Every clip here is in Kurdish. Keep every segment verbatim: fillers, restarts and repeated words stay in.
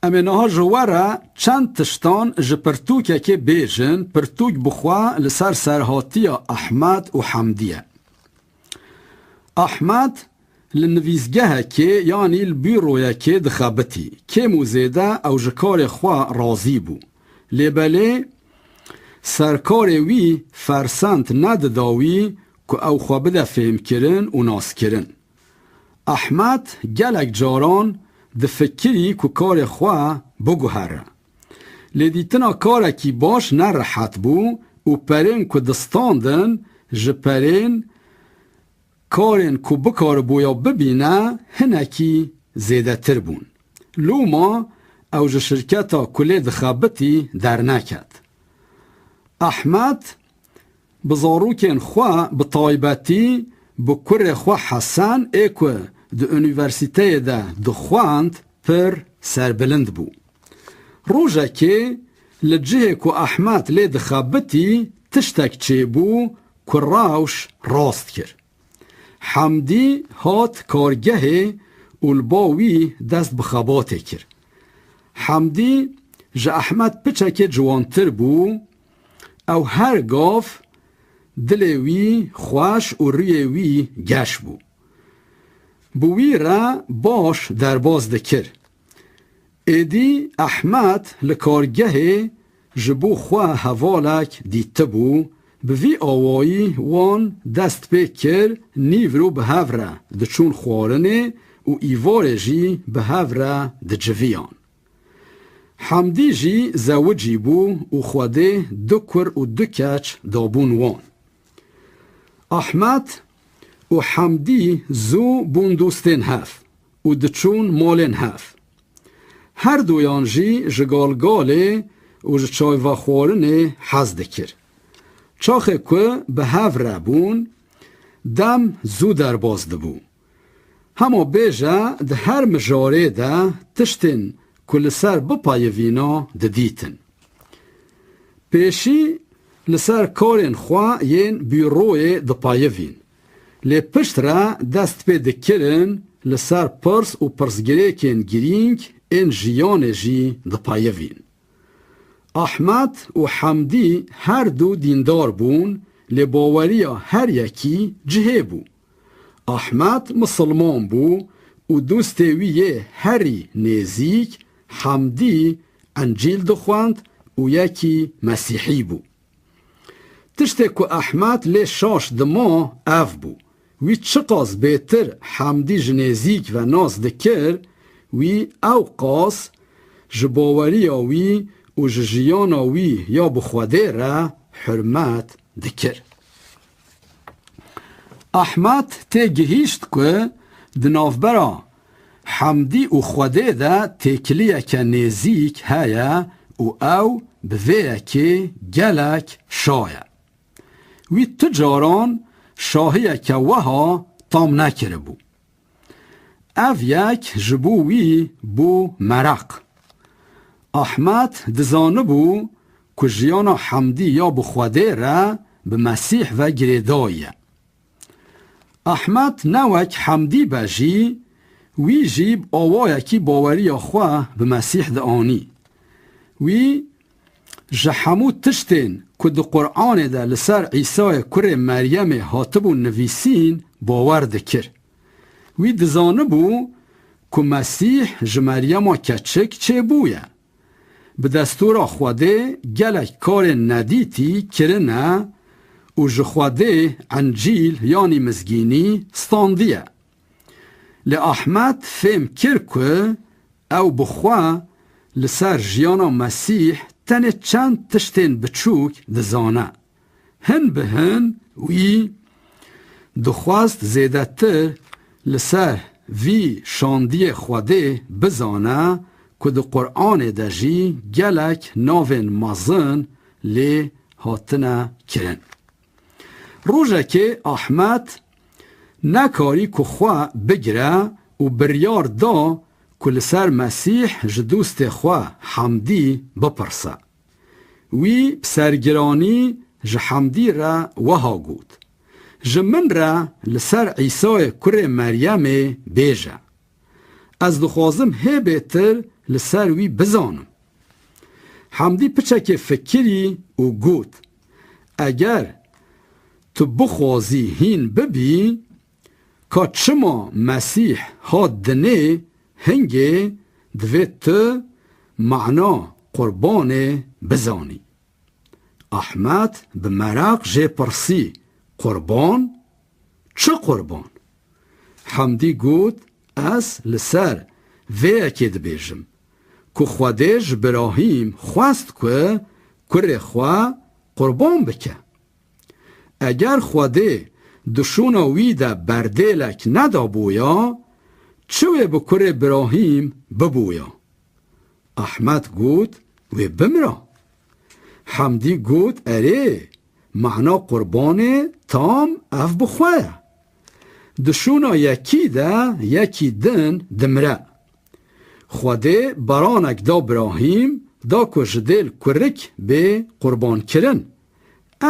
Em ê niha ji we re çend tiştan ji pirtûkekê bêjin, pirtûk bi xwe li ser serhatiya Ehmed û Hemdî ye. Ehmed li nivîsgehekê yanî li bîroyekê dixebitî. Kêm û zêde ew ji karê xwe razî bû. Lê belê serkarê wî fersend nedida wî ku ew xwe bide fêhmkirin û naskirin. Ehmed gelek caran difikirî ku karê xwe biguhere. Lê dîtina karekî baş ne rehet bû û perên ku distandin ji perên karên ku bikariboya bibîne hinekî zêdetir bûn. Loma ew ji şirketa ku lê dixebitî derneket. Ehmed bi zarokên xwe, bi taybetî bi kurê xwe Hesen ê ku di unîversîteyê de dixwend, pir serbilind bû. Rojekê li cihê ku Ehmed lê dixebitî tiştek çêbû ku rewş rast kir. Hemdî hat kargehê û li ba wî dest bi xebatê kir. Hemdî ji Ehmed piçekê ciwantir bû. Ew her gav dilê wî xweş û rûyê wî geş bû. Bi wî re baş derbas dikir. Êdî Ehmed li kargehê ji bo xwe hevalek dîtibû, bi vî awayî wan dest pê kir nîvro bi hev re diçûn xwarinê û îvarê jî bi hev re diciviyan. Hemdî jî zewicî bû û Xwedê du kur û du keç dabûn wan. Ehmed û Hemdî zû bûn dostên hev û diçûn malên hev. Her duyan jî ji galgalê û ji çayvexwarinê hez dikir. Çaxê ku bi hev re bûn, dem zû derbas dibû. Hema bêje di her mijarê de tiştên ku li ser bipeyivîna didîtin. Pêşî li ser karên xwe yên bîroyê dipeyivîn. Lê pişt re dest pê dikirin li ser pirs û pirsgirêkên girîng ên jiyanê jî dipeyivîn. Ehmed û Hemdî her du dîndar bûn, lê baweriya her yekî cihê bû. Ehmed misilman bû û dostê wî yê herî nêzîk Hemdî Encîl dixwend û yekî Mesîhî bû. Tiştê ku Ehmed lê şaş dima ev bû. Wî çiqas bêtir Hemdî ji nêzîk ve nas dikir, wî ew qas ji baweriya wî û ji jiyana wî ya bi Xwedê re hurmet dikir. Ehmed tê gihîşt ku di navbera Hemdî û Xwedê de têkiliyeke nêzîk heye û ew bi vê yekê gelek şa ye. Wî tu caran şahiyeke weha tam nekiribû. Ev yek ji bo wî bû mereq. Ehmed dizanibû ku jiyana Hemdî ya bi Xwedê re bi Mesîh ve girêdayî ye. Ehmed ne wek Hemdî be jî, wî jî bi awayekî baweriya xwe bi Mesîh dianî. Wî ji hemû tiştên ku di Quranê de li ser Îsayê kurê Meryemê hatibûn nivîsîn bawer dikir. Wî dizanibû ku Mesîh ji Meryema keçik çêbûye. Bi destûra Xwedê gelek karên nedîtî kirine û ji Xwedê Encîl yanî mizgînî standiye. Lê Ehmed fêm kir ku ew bi xwe li ser jiyana Mesîh tenê çend tiştên biçûk dizane. Hin bi hin wî dixwest zêdetir li ser vî şandiyê Xwedê bizane ku di Quranê de jî gelek navên mezin lê hatine kirin. Rojekê Ehmed nekarî ku xwe bigire û biryar da ku li ser Mesîh ji dostê xwe Hemdî bipirse. Wî bi sergiranî ji Hemdî re wiha got, "Ji min re li ser Îsayê kurê Meryemê bêje. Ez dixwazim hê bêtir li ser wî bizanim. Hemdî piçekê fikirî û got, Eger tu bixwazî hîn bibî, ka çima Mesîh hat dinê, hingê divê tu mana qurbanê bizanî. Ehmed bi meraq jê pirsî, Qurban? Çi qurban? Hemdî got, Ez li ser vê yekê dibêjim, ku Xwedê ji Birahîm xwest ku kurê xwe qurban bike. Eger Xwedê di şûna wî de berdêlek nedabûya, çi wê bi kurê Birahîm bibûya? Ehmed got, Wê bimira. Hemdî got, Erê, mana qurbanê tam ev bi xwe ye. Di şûna yekî de yekî din dimire. Xwedê beranek da Birahîm, da ku ji dêl kurik bê qurbankirin.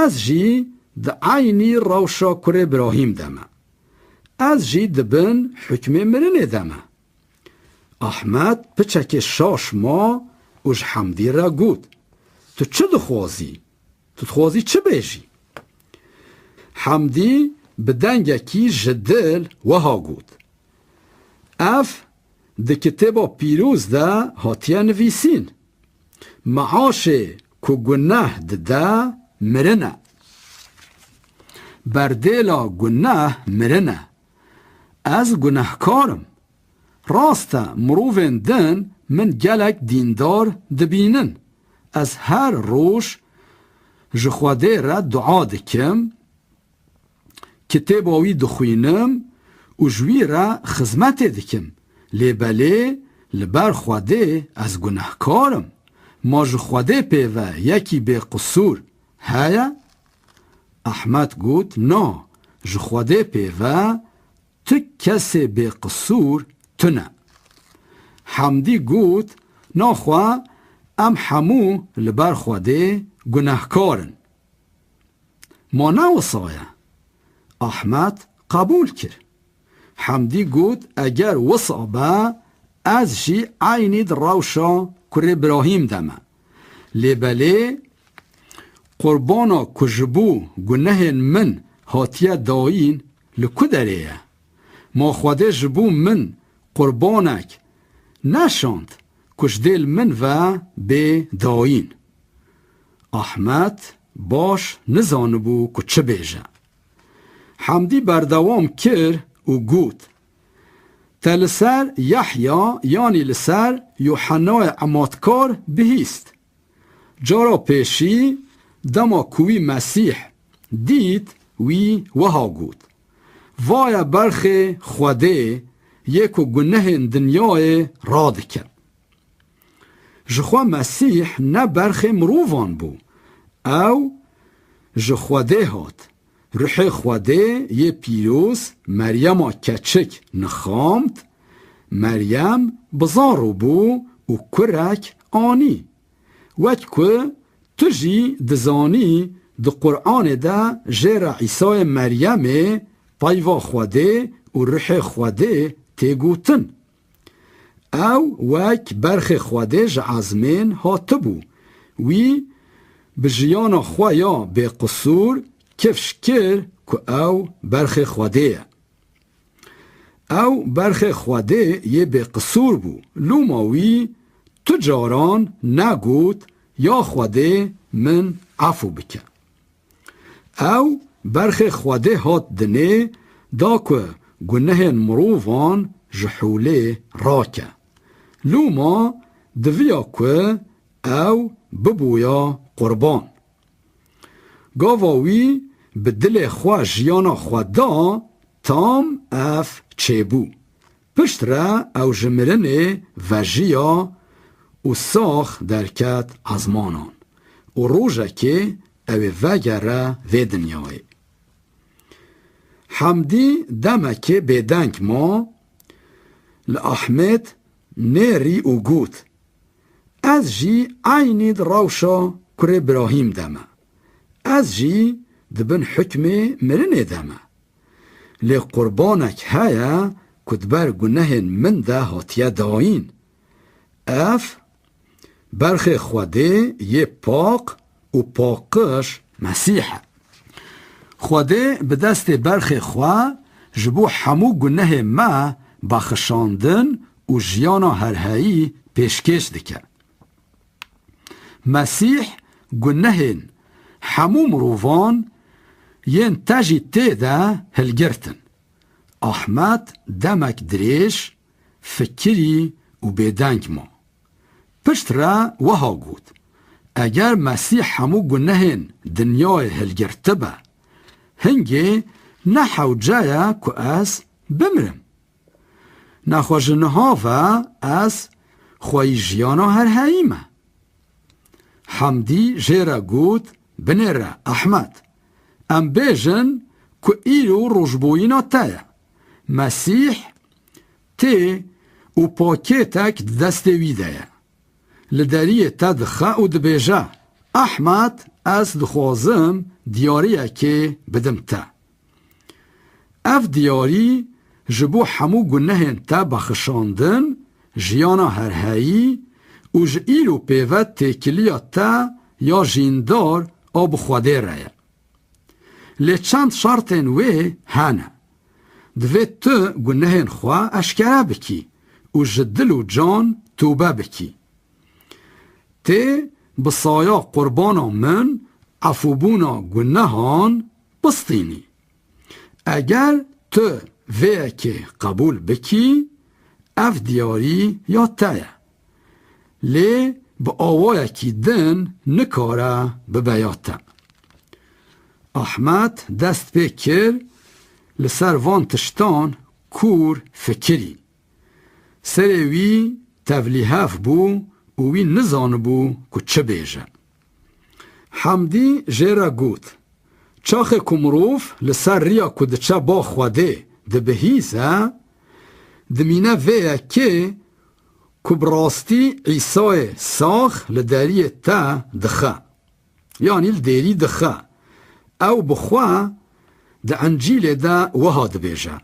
Ez jî di eynî rewşa kurê Birahîm de me. Ez jî di bin hukmê mirinê de me. Ehmed piçekê şaş ma û ji Hemdî re got, Tu çi dixwazî? Tu dixwazî çi bêjî? Hemdî bi dengekî ji dil wiha got, Ev di Kitêba Pîroz de hatiye nivîsîn, Meaşê ku guneh dide, mirin e. Berdêla guneh mirin e. Ez gunehkar im. Rast e, mirovên din min gelek dîndar dibînin. Ez her roj ji Xwedê re dua dikim, kitêba wî dixwînim û ji wî re xizmetê dikim. Lê belê li ber Xwedê ez gunehkar im. Ma ji Xwedê pê ve yekî bêqisûr heye? Ehmed got, Na, ji Xwedê pê ve tu kesê bêqisûr tune. Hemdî got, Naxwe em hemû li ber Xwedê gunehkar in. Ma ne wisa ye? Ehmed qebûl kir. Hemdî got, Eger wisa be, ez jî eynî di rewşa kurê Birahîm de me. Lê belê qurbana ku ji bo gunehên min hatiye dayîn li ku derê ye? Ma Xwedê ji bo min qurbanek neşand ku ji dêl min ve bê dayîn? Ehmed baş nizanibû ku çi bêje. Hemdî berdewam kir û got, Te li ser Yehya, yanî li ser Yuhennayê Ematkar bihîst. Cara pêşî, dema ku wî Mesîh dît, wî wiha got, Vaye berxê Xwedê yê ku gunehên dinyayê radike. Ji xwe Mesîh ne berxê mirovan bû. Ew ji Xwedê hat. Ruhê Xwedê yê pîroz Meryema keçik nixamt, Meryem bizaro bû û kurek anî. Wek ku tu jî dizanî, di Quranê de jê re Îsayê Meryemê peyva Xwedê û Ruhê Xwedê tê gotin. Ew wek berxê Xwedê ji ezmên hatibû. Wî bi jiyana xwe ya bêqisûr kifş kir ku ew berxê Xwedê ye. Ew berxê Xwedê yê bêqisûr bû. Loma wî tu caran negot, Ya Xwedê, min efû bike. Ew berxê Xwedê hat dinê, da ku gunehên mirovan ji holê rake. Loma diviya ku ew bibûya qurban. Gava wî bi dilê xwe jiyana xwe da, tam ev çêbû. Piştre ew ji mirinê vejiya û sax derket ezmanan û rojekê ew ê vegere vê dinyayê. Hemdî demekê bêdeng ma, li Ahmed nêrî û got, Ez jî eynî di rewşa kurê Birahîm de me. Ez jî di bin hukmê mirinê de me. Lê qurbanek heye ku di ber gunehên min de hatiye dayîn. Ev berxê Xwedê yê pak û paqij Mesîh e. Xwedê bi destê berxê xwe ji bo hemû gunehê me bexişandin û jiyana herheyî pêşkêş dike. Mesîh gunehên hemû mirovan yên te jî tê de hilgirtin. Ahmet demek dirêj fikirî û bêdeng ma. Pişt re wiha got, eger Mesîh hemû gunehên dinyayê hilgirtibe, hingê ne hewce ye ku ez bimrim. Nexwe ji niha ve ez xweyî jiyana herheyî me. Hemdî jê re got, binêre Ehmed. Em bêjin ku îro rojboyîna te ye. Mesîh tê û pakêtek di destê wî de ye. Li deriyê te dixe û dibêje, Ehmed, ez dixwazim diyariyekê bidim te. Ev diyarî ji bo hemû gunehên te bexişandin, jiyana herheyî û ji îro pê ve têkiliya te ya jîndar a bi Xwedê re ye. Lê çend şertên wê hene. Divê tu gunehên xwe eşkere bikî û ji dil û can tobe bikî. Tê bi saya qurbana min efûbûna gunehan bistînî. Eger tu vê yekê qebûl bikî, ev diyarî ya te ye. Lê bi awayekî din nikare bibe ya te. Ahmet dest pê kir li ser van tiştan kûr fikirî. Serê wî tevlîhev bû û wî nizanibû ku çi bêje. Hemdî jê re got, çaxê ku mirov li ser riya ku diçe ba Xwedê dibihîze, dimîne vê yekê ku bi rastî Îsayê sax li deriyê te dixe. Yanî li dêrî dixe. Ew bi xwe di Encîlê de wiha dibêje,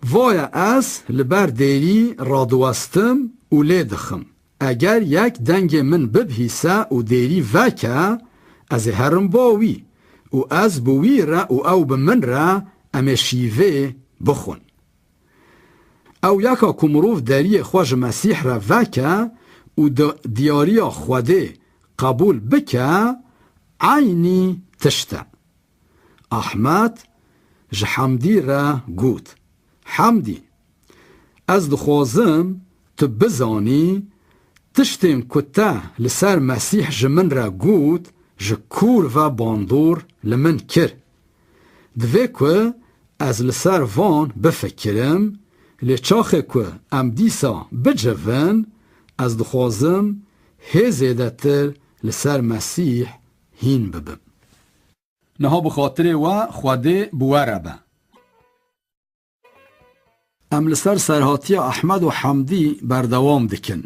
Vaye ez li ber dêrî radiwestim û lê dixim. Eger yek dengê min bibihîse û dêrî veke, ez ê herim ba wî û ez bi wî re û ew bi min re em ê şîvê bixwin. Ew yeka ku mirov deriyê xwe ji Mesîh re veke û di-, diyariya Xwedê qebûl bike, eynî tişt e. Ahmet ji Hemdî re got, Hemdî, ez dixwazim tu bizanî, tiştên ku te li ser Mesîh ji min re got, ji kûr ve bandor li min kir. Divê ku ez li ser van bifikirim, lê çaxê ku em dîsa bicivin, ez dixwazim hê zêdetir li ser Mesîh hîn bibim. Niha bi xatirê we Xwedê bi we re be. Em li ser serhatiya Ehmed û Hemdî berdewam dikin.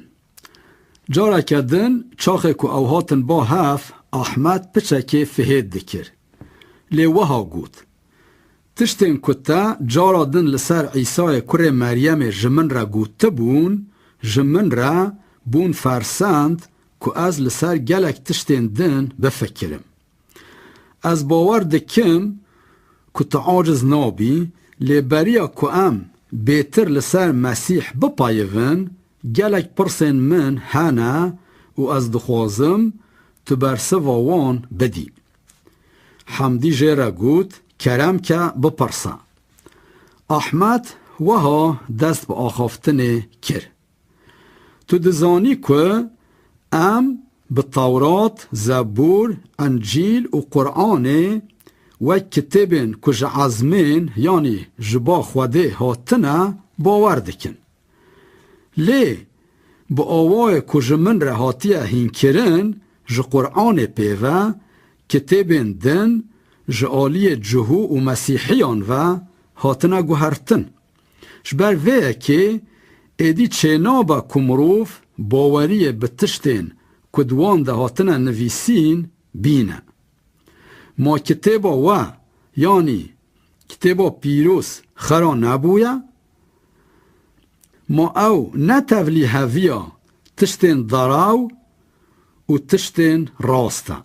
Careke din çaxê ku ew hatin ba hev, Ehmed piçekê fihêt dikir. Lê wiha got, Tiştên ku te cara din li ser Îsayê kurê Meryemê ji min re gotibûn, ji min re bûn fersend ku ez li ser gelek tiştên din bifikirim. Ez bawer dikim ku tu aciz nabî, lê beriya ku em bêtir li ser Mesîh bipeyivin, gelek pirsên min hene û ez dixwazim tu bersiva wan bidî. Hemdî jê re got, Kerem ke, bipirse. Ahmed wiha dest bi axaftinê kir. Tu dizanî ku em bi Tewrat, Zebûr, Encîl û Quranê wek kitêbên ku ji ezmên, yanî ji ba Xwedê hatine, bawer dikin. Lê bi awayê ku ji min re hatiye hînkirin, ji Quranê pê ve kitêbên din ji aliyê cihû û mesîhiyan ve hatine guhertin. Ji ber vê yekê êdî çênabe ku mirov baweriyê bi tiştên ku di wan de hatine nivîsîn bîne. Ma kitêba we, yanî kitêba pîroz xera nebûye? Ma ew ne tevlîheviya tiştên daraw û tiştên rast e.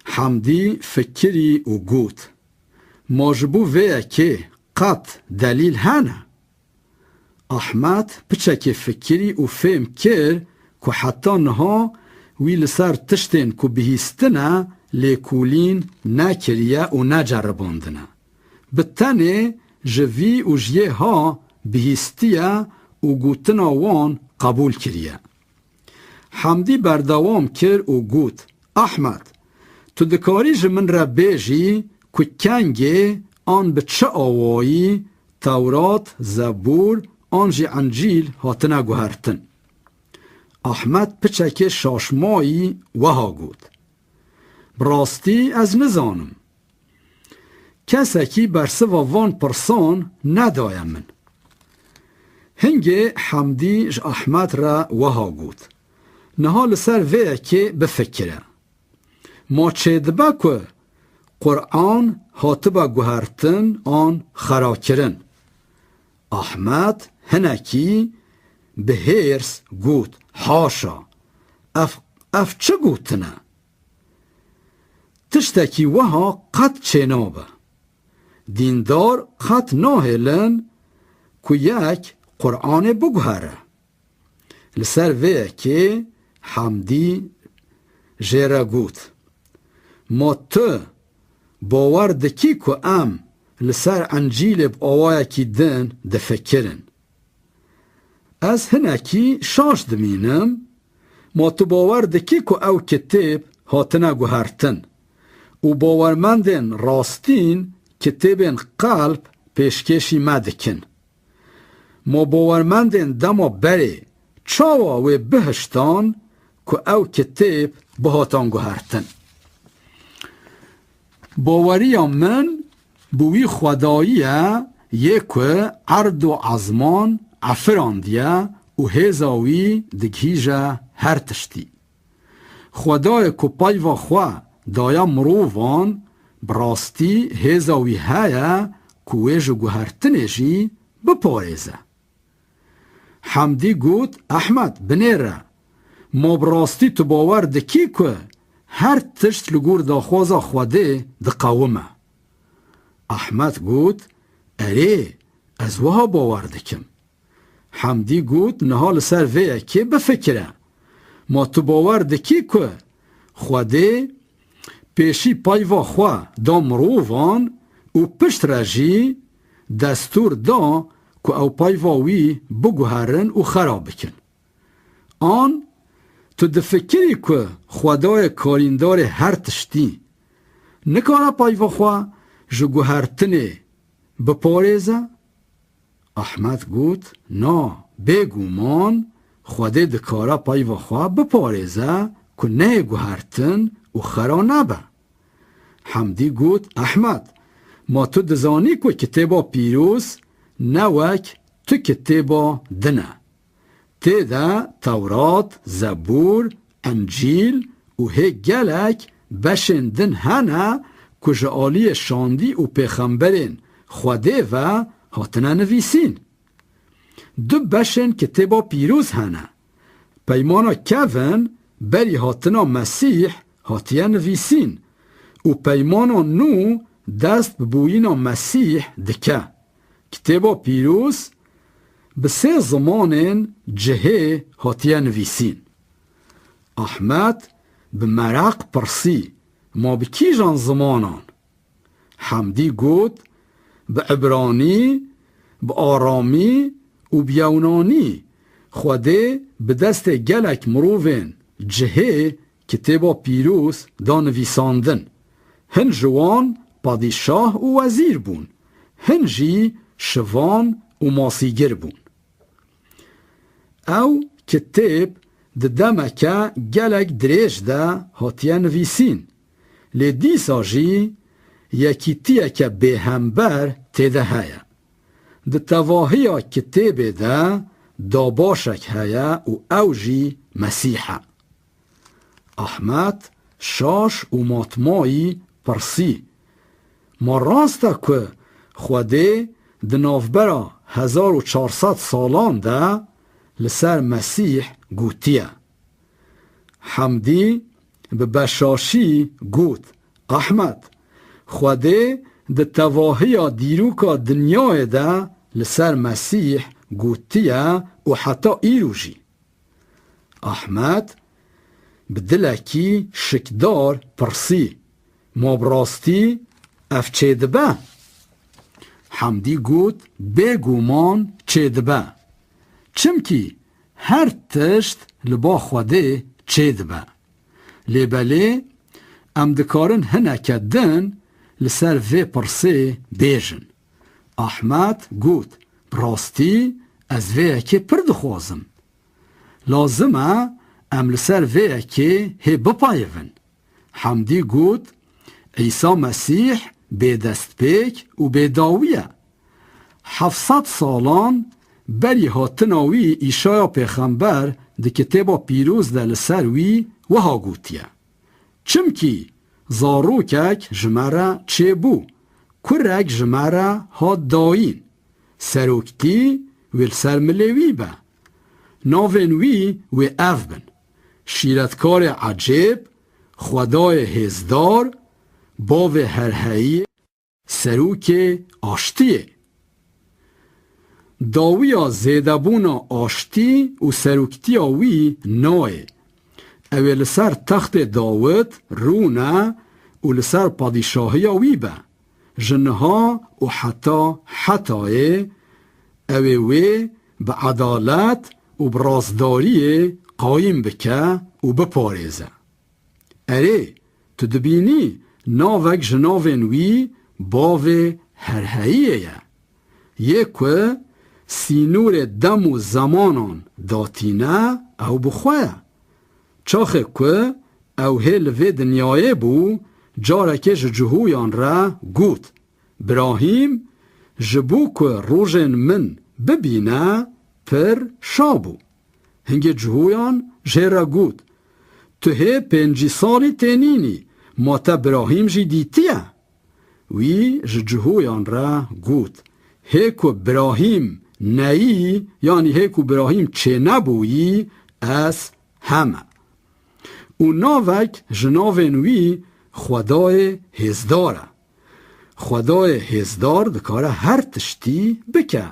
Hemdî fikirî û got, "Ma ji bo vê yekê qet delîl hene?" Ahmet piçekê fikirî û fêm kir ku heta niha wî li ser tiştên ku bihîstine lêkolîn nekiriye û neceribandine. Bi tenê ji vî û ji yê ha bihîstiye û gotina wan qebûl kiriye. Hemdî berdewam kir û got, "Ahmet, tu dikarî ji min re bêjî ku kengê an bi çi awayî Tewrat, Zebûr an jî Encîl hatine guhertin?" Ahmet piçekê şaşmayî wiha got, "Bi rastî ez nizanim. Kesekî bersiva van pirsan nedaye min." Hingê Hemdî ji Ahmet re wiha got, "Niha li ser vê yekê bifikire. Ma çêdibe ku Quran hatibe guhertin an xerakirin?" Ahmet hinekî bi hêrs got, "Haşa! Ev, ev çi gotin e? Tiştekî wiha qet çênabe. Dîndar qet nahêlin ku yek Quranê biguhere." Li ser vê yekê Hemdî jê re got, "Ma tu bawer dikî ku em li ser Encîlê bi awayekî din difikirin? Ez hinekî şaş dimînim, ma tu bawer dikî ku ew kitêb hatine guhertin û bawermendên rastîn kitêbên qelb pêşkêşî me dikin? Ma bawermendên dema berê çawa wê bihiştan ku ew kitêb bihatan guhertin? Baweriya min bi wî Xwedayî ye, yê ku erd û ezman efirandiye û hêza wî digihîje her tiştî. Xwedayê ku peyva xwe daye mirovan, bi rastî hêza wî heye ku wê ji guhertinê jî biparêze." Hemdî got, "Ehmed, binêre. Ma bi rastî tu bawer dikî ku her tişt li gor daxwaza Xwedê diqewime?" Ehmed got, "Erê, ez wiha bawer dikim." Hemdî got, "Niha li ser vê yekê bifikire. Ma tu bawer dikî ku Xwedê pêşî peyva xwe da mirovan û pişt re jî destûr da ku ew peyva wî biguherin û xera bikin? An tu difikirî ku Xwedayê karîndarê her tiştî nikare peyva xwe ji guhertinê biparêze?" Ahmed got, "Na, bêguman Xwedê dikare peyva xwe biparêze ku neyê guhertin û xera nebe." Hemdî got, "Ehmed, ma tu dizanî ku Kitêba Pîroz ne wek tu kitêba din e. Tê de Tewrat, Zebûr, Encîl û hê gelek beşên din hene ku ji aliyê şandî û pêxemberên Xwedê ve hatine nivîsîn. Du beşên Kitêba Pîroz hene. Peymana Kevin berî hatina Mesîh hatiye nivîsîn û Peymana Nû dest bi bûyîna Mesîh dike. Kitêba Pîroz bi sê zimanên cihê hatiye nivîsîn." Ahmed bi meraq pirsî, "Ma bi kîjan zimanan?" Hemdî got, "Bi ibranî, bi aramî û bi yewnanî Xwedê bi destê gelek mirovên cihê Kitêba Pîroz da nivîsandin. Hin ji wan padîşah û wezîr bûn, hin jî şivan û masîgir bûn. Ew kitêb di demeke gelek dirêj de hatiye nivîsîn, lê dîsa jî yekîtiyeke bêhember tê de heye. Di tevahiya kitêbê de dabaşek heye û ew jî Mesîh e." Ahmed şaş û matmayî pirsî, "Ma rast e ku Xwedê di navbera hezar û çar sed salan de li ser Mesîh gotiye. Hemdî bi beşaşî got, Ahmed, Xwedê di tevahiya dîroka dinyayê de li ser Mesîh gotiye û heta îro jî. Ahmed bi dilekî şikdar pirsî, Ma bi rastî ev çêdibe? Hemdî got, Bêguman çêdibe. Çimkî her tişt li ba Xwedê çêdibe. Lê belê em dikarin hineke din li ser vê pirsê bêjin. Ahmed got, Bi rastî ez vê yekê pir dixwazim. Lazim e em li ser vê yekê hê bipeyivin. Hemdî got, Îsa Mesîh bêdestpêk û bêdawî ye. Heft sed salan berî hatina wî Îşaya pêxember di Kitêba Pîroz de li ser wî wiha gotiye, Çimkî zarokek ji me re çêbû, kurek ji me re hat dayîn, seroktî wê li ser milê wî be. Navên wî wê ev bin, Şîretkarê ecêb, Xwedayê hêzdar, Bavê herheyî, Serokê aştiyê. Dawiya zêdebûna aştî û seroktiya wî nayê. Ew ê li ser textê Dawid rûne û li ser padîşahiya wî be, ji niha û heta hetayê. Ew ê wê bi edalet û bi rastdariyê qayîm bike û biparêze. Erê, tu dibînî navek ji navên wî Bavê Herheyiyê ye. Yê ku sînorê dem û zemanan datîne, ew bi xwe ye. Çaxê ku ew hê li vê dinyayê bû, carekê ji cihûyan re got, Birahîm ji bo ku rojên min bibîne, pir şa bû. Hingê cihûyan jê re got, Tu hê pêncî salî tênînî, ma te Birahîm jî dîtiye? Wî ji cihûyan re got, Hê ku Birahîm neyî, yanî hê ku Birahîm çênebûyî, ez heme. Û navek ji navên wî Xwedayê Hêzdar e. Xwedayê Hêzdar dikare her tiştî bike.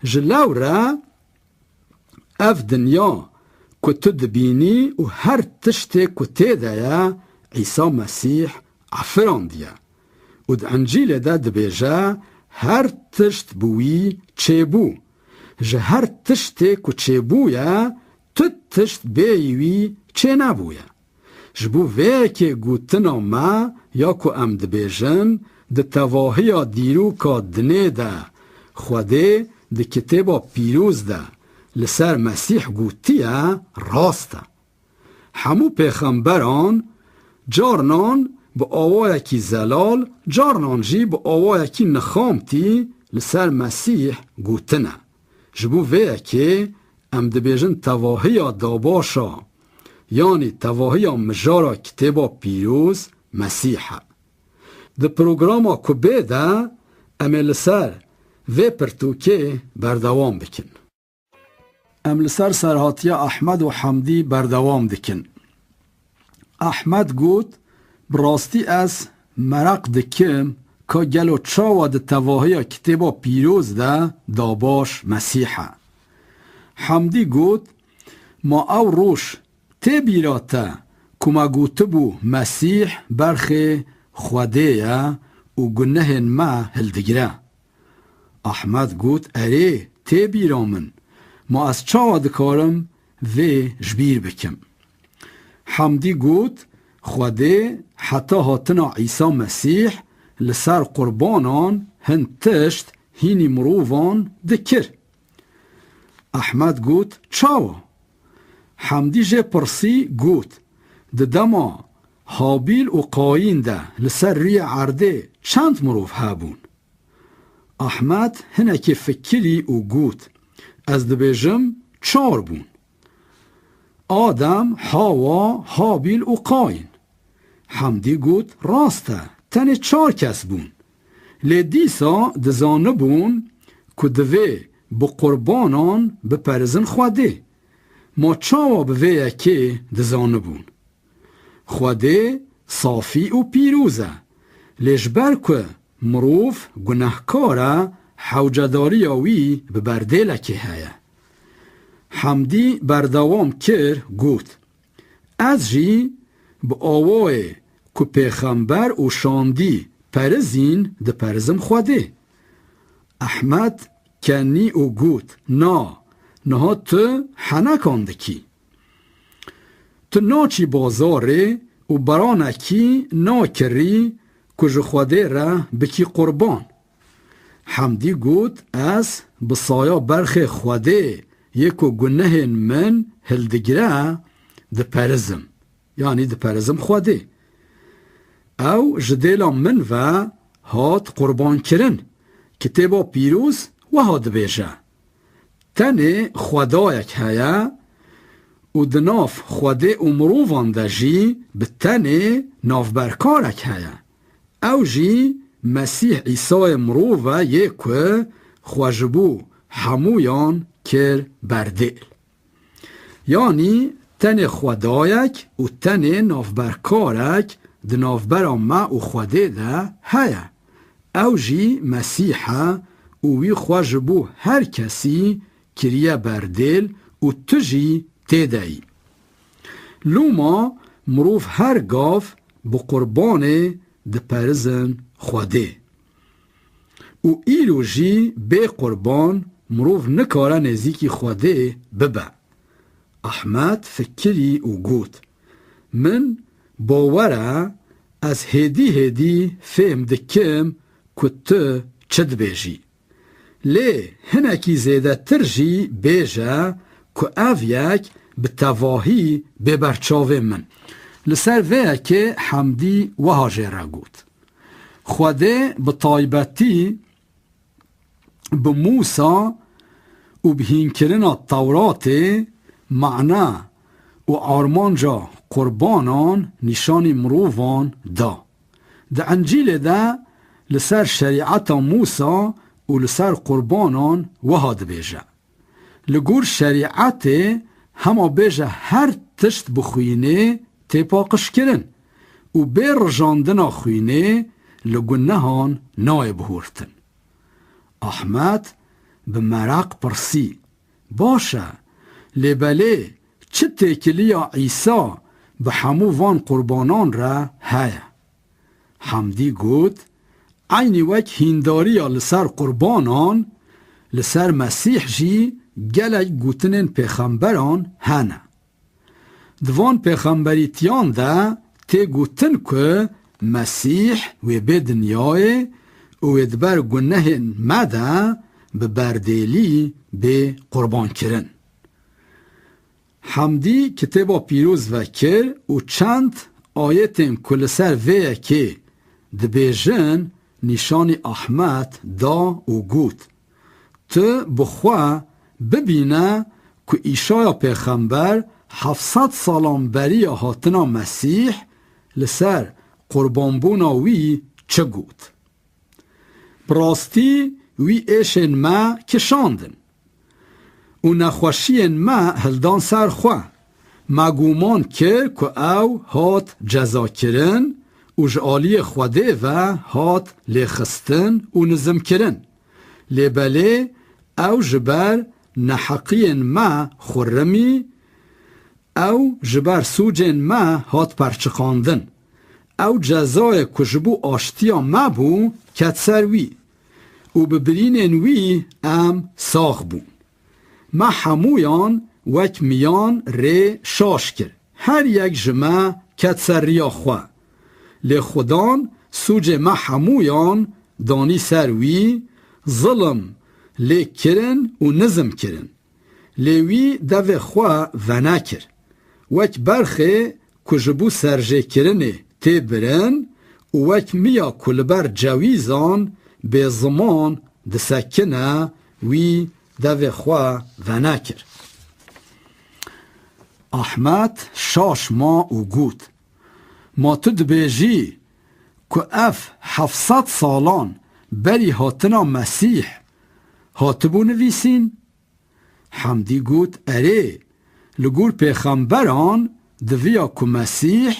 Ji lewre ev dinya ku tu dibînî û her tiştê ku tê de ye, Îsa Mesîh efirandiye. Û di Encîlê de dibêje, Her tişt bi wî çêbû. Ji her tiştê ku çêbûye, tu tişt bêyî wî çênebûye. Ji bo vê yekê gotina me ya ku em dibêjin, di tevahiya dîroka dinê de Xwedê di Kitêba Pîroz de li ser Mesîh gotiye, rast e. Hemû pêxemberan carnan bi awayekî zelal, carnan jî bi awayekî nixamtî li ser Mesîh gotine. Ji bo vê yekê em dibêjin tevahiya dabaşa, yanî tevahiya mijara Kitêba Pîroz Mesîh e. Di programa ku bê de em ê li ser vê pirtûkê berdewam bikin. Em li ser serhatiya Ehmed û Hemdî berdewam dikin. Ehmed got, Bi rastî ez meraq dikim ka gelo çawa di tevahiya Kitêba Pîroz de dabaş Mesîh e. Hemdî got, Ma ew roj tê bîra te ku me gotibû Mesîh berxê Xwedê ye û gunehên me hildigire? Ehmed got, Erê, tê bîra min. Ma ez çawa dikarim vê ji bîr bikim? Hemdî got, Xwedê heta hatina Îsa Mesîh li ser qurbanan hin tişt hînî mirovan dikir. Ehmed got, Çawa? Hemdî jê pirsî, got, Di dema Habîl û Qayîn de li ser rûyê erdê çend mirov hebûn? Ehmed hinekî fikirî û got, Ez dibêjim çar bûn. Adem, Hawa, Habîl û Qayîn. Hemdî got, Rast e, tenê çar kes bûn. Lê dîsa dizanibûn ku divê bi qurbanan biperizin Xwedê. Ma çawa bi vê yekê dizanibûn? Xwedê safî û pîroz e. Lê ji ber ku mirov gunehkar e, hewcedariya wî bi berdêlekê heye. Hemdî berdewam kir, got, Ez jî bi awayê ku pêxember û şandî perizîn diperizim Xwedê. Ehmed kenî û got, Na, niha tu henekan dikî. Tu naçî bazarê û beranekî nakirî ku ji Xwedê re bikî qurban. Hemdî got, Ez bi saya berxê Xwedê yê ku gunehên min hildigire diperizim. Yanî diperizim Xwedê. Ew ji dêla min ve hat qurbankirin. Kitêba Pîroz wiha dibêje, Tenê Xwedayek heye û di nav Xwedê û mirovan de jî bi tenê navberkarek heye. Ew jî Mesîh Îsayê mirov e yê ku xwe ji bo hemûyan kir berdêl. Yanî tenê Xwedayek û tenê navberkarek di navbera me û Xwedê de heye. Ew jî Mesîh e û wî xwe ji bo her kesî kiriye berdêl û tu jî tê de yî. Loma mirov her gav bi qurbanê diperizin Xwedê. Û îro jî bê qurban mirov nikare nêzîkî Xwedê bibe. Ehmed fikirî û got, Min bawer e, ez hêdî hêdî fêm dikim ku tu çi dibêjî. Lê hinekî zêdetir jî bêje ku ev yek bi tevahî bê ber çavê min. Li ser vê yekê Hemdî wiha jê re got, Xwedê bi taybetî bi Mûsa û bi hînkirina Tewratê mana û armanca qurbanan nîşanî mirovan da. Di Encîlê de li ser şerîeta Mûsa û li ser qurbanan wiha dibêje, Li gor şerîetê hema bêje her tişt bi xwînê tê paqijkirin û bê rijandina xwînê li gunehan nayê bihurtin. Ehmed bi meraq pirsî, Baş e, lê belê çi têkiliya Îsa bi hemû van qurbanan re heye? Hemdî got, Eynî wek hîndariya li ser qurbanan, li ser Mesîh jî gelek gotinên pêxemberan hene. Di van pêxemberîtiyan de tê gotin ku Mesîh wê bê dinyayê û wê di ber gunehên me de bi berdêlî bê qurbankirin. Hemdî Kitêba Pîroz vekir û çend ayetên ku li ser vê yekê dibêjin nîşanî Ahmed da û got, Tu bi xwe bibîne ku Îşaya pêxember heft sed salan beriya hatina Mesîh li ser qurbanbûna wî çi got. Bi rastî wî êşên me kişandin û nexweşiyên me hildan ser xwe. Me guman kir ku ew hat cezakirin û ji aliyê Xwedê ve hat lêxistin û nizimkirin. Lê belê ew ji ber neheqiyên me xurrimî, Ew ji ber sûcên me hat perçiqandin. Ew cezayê ku ji bo aştiya me bû, ket ser wî û bi birînên wî em sax bûn. Me hemûyan wek miyan rê şaş kir. Her yek ji me ket ser riya xwe. Lê Xudan sûcê me hemûyan danî ser wî, zilim lê kirin û nizim kirin. Lê wî devê xwe venekir. Wek berxê ku ji bo serjêkirinê tê birin û wek miya ku li ber cewîzan bêziman disekine, wî devê xwe venekir. Ahmed şaş ma û got, Ma tu dibêjî ku ev heft sed salan berî hatina Mesîh hatibû nivîsîn? Hemdî got, Erê, Li gor pêxemberan diviya ku Mesîh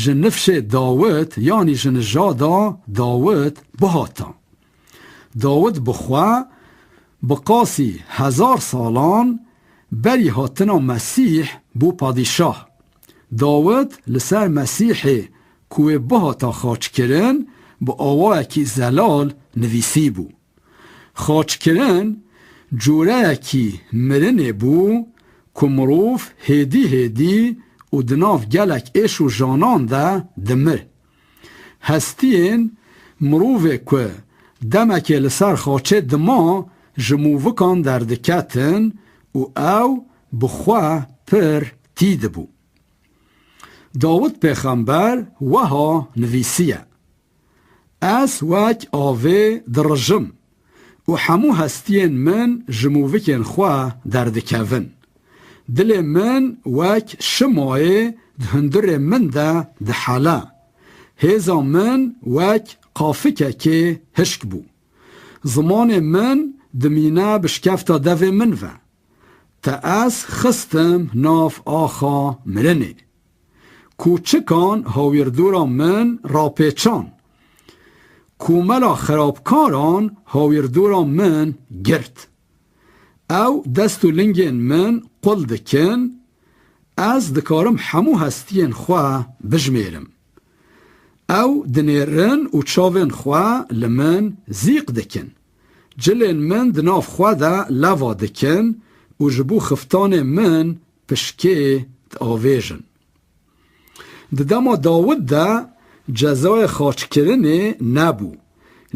ji nifşê Dawid, yanî ji nijada Dawid bihata. Dawid bi xwe bi qasî hezar salan berî hatina Mesîh bû padîşah. Dawid li ser Mesîhê ku wê bihata xaçkirin bi awayekî zelal nivîsîbû. Xaçkirin cureyekî mirinê bû ku mirov hêdî hêdî û di nav gelek êş û janan de dimir. Hestiyên mirovê ku demekê li ser xaçê dima ji mûvikan derdiketin û ew bi xwe pir tî dibû. Dawid pêxember weha nivîsiye: Ez wek avê dirijim û hemû hestiyên min ji mûvikên xwe derdikevin. Dilê min wek şimayê di hundirê min de dihele. Hêza min wek qafikekê hişk bû. Zimanê min dimîne bi şikefta devê min ve. Te ez xistim nav axa mirinê. Koçikan hawîrdora min rapêçan. Komela xerabkaran hawîrdora min girt. Ew dest û lingên min qul dikin, ez dikarim hemû hestiyên xwe bijmêrim. Ew dinêrin û çavên xwe li min zîq dikin. Cilên min di nav xwe de leva dikin û ji bo xiftanê min pişkê diavêjin. Di dema Dawid de cezayê xaçkirinê nebû.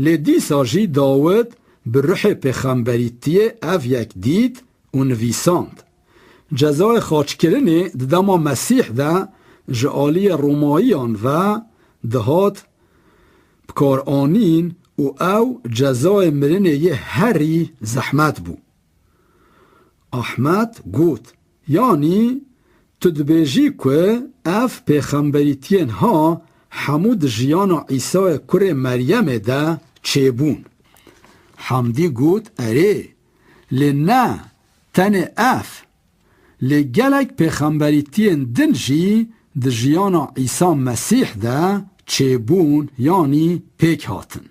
Lê dîsa jî Dawid bi ruhê pêxemberîtiyê ev yek dît û nivîsand. Cezayê xaçkirinê di dema Mesîh de ji aliyê Romayiyan ve dihat bikaranîn û ew cezayê mirinê yê herî zehmet bû. Ahmet got: Yanî tu dibêjî ku ev pêxemberîtiyên ha hemû di jiyana Îsayê kurê Meryemê de çêbûn? Hemdî got: Erê, lê ne tenê ev. Lê gelek pêxemberîtiyên din jî di jiyana Îsa Mesîh de çêbûn, yanî pêk hatin.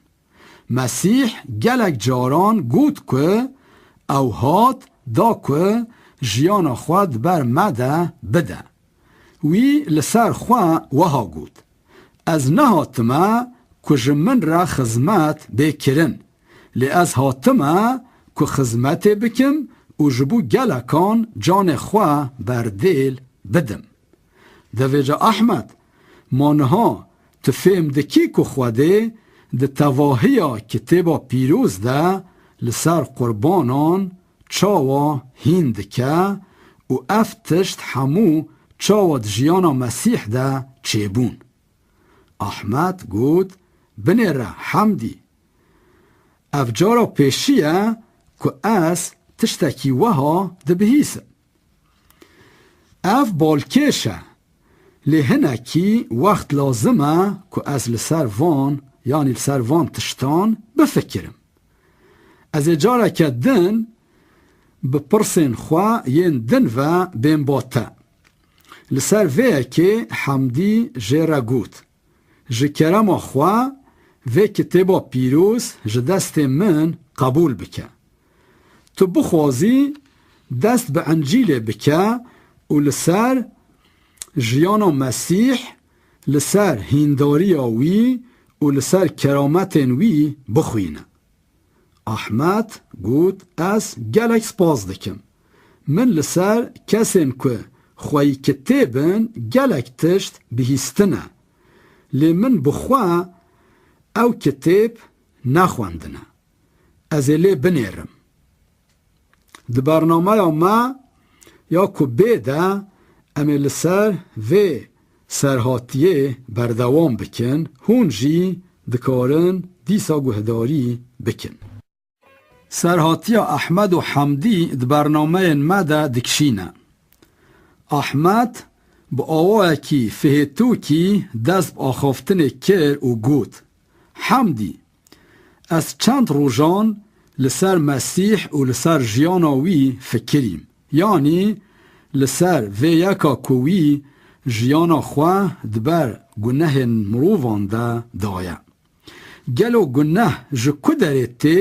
Mesîh gelek caran got ku ew hat da ku jiyana xwe di ber me de bide. Wî li ser xwe weha got: Ez nehatime ku ji min re xizmet bê kirin, lê ez hatime ku xizmetê bikim û ji bo gelekan canê xwe berdêl bidim. Devêca Ehmed, ma niha tu fêm dikî ku Xwedê di tevahiya Kitêba Pîroz de li ser qurbanan çawa hîn dike û ev tişt hemû çawa di jiyana Mesîh de çêbûn? Ahmed got: Binêre Hemdî. Ev cara pêşî ye ku ez tiştekî weha dibihîsim. Ev balkêş e, lê hinekî wext lazim e ku ez li ser van, yanî li ser van tiştan bifikirim. Ez ê careke din bi pirsên xwe yên din ve bên ba te. Li ser vê yekê Hemdî jê re got: Ji kerema xwe vê kitêba pîroz ji destê min qebûl bike. Tu bixwazî dest bi Encîlê bike û li ser jiyana Mesîh, li ser hîndariya wî û li ser kerametên wî bixwîne. Ahmed got: Ez gelek spas dikim. Min li ser kesên ku xweyî kitêb in gelek tişt bihîstine. Lê min bi xwe ew kitêb nexwendine. Ez ê lê binêrim. Di bernameya me ya ku bê de em ê li ser vê serhatiyê berdewam bikin, hûn jî dikarin dîsa guhdarî bikin. Serhatiya Ehmed û Hemdî di bernameyên me de dikişîne. Ehmed bi awayekî fihêtokî dest bi axaftinê kir û got: Hemdî, ez çend rojan li ser Mesîh û li ser jiyana wî fikirîm. Yanî li ser vê yeka ku wî jiyana xwe di ber gunehên mirovan de daye. Gelo guneh ji ku derê tê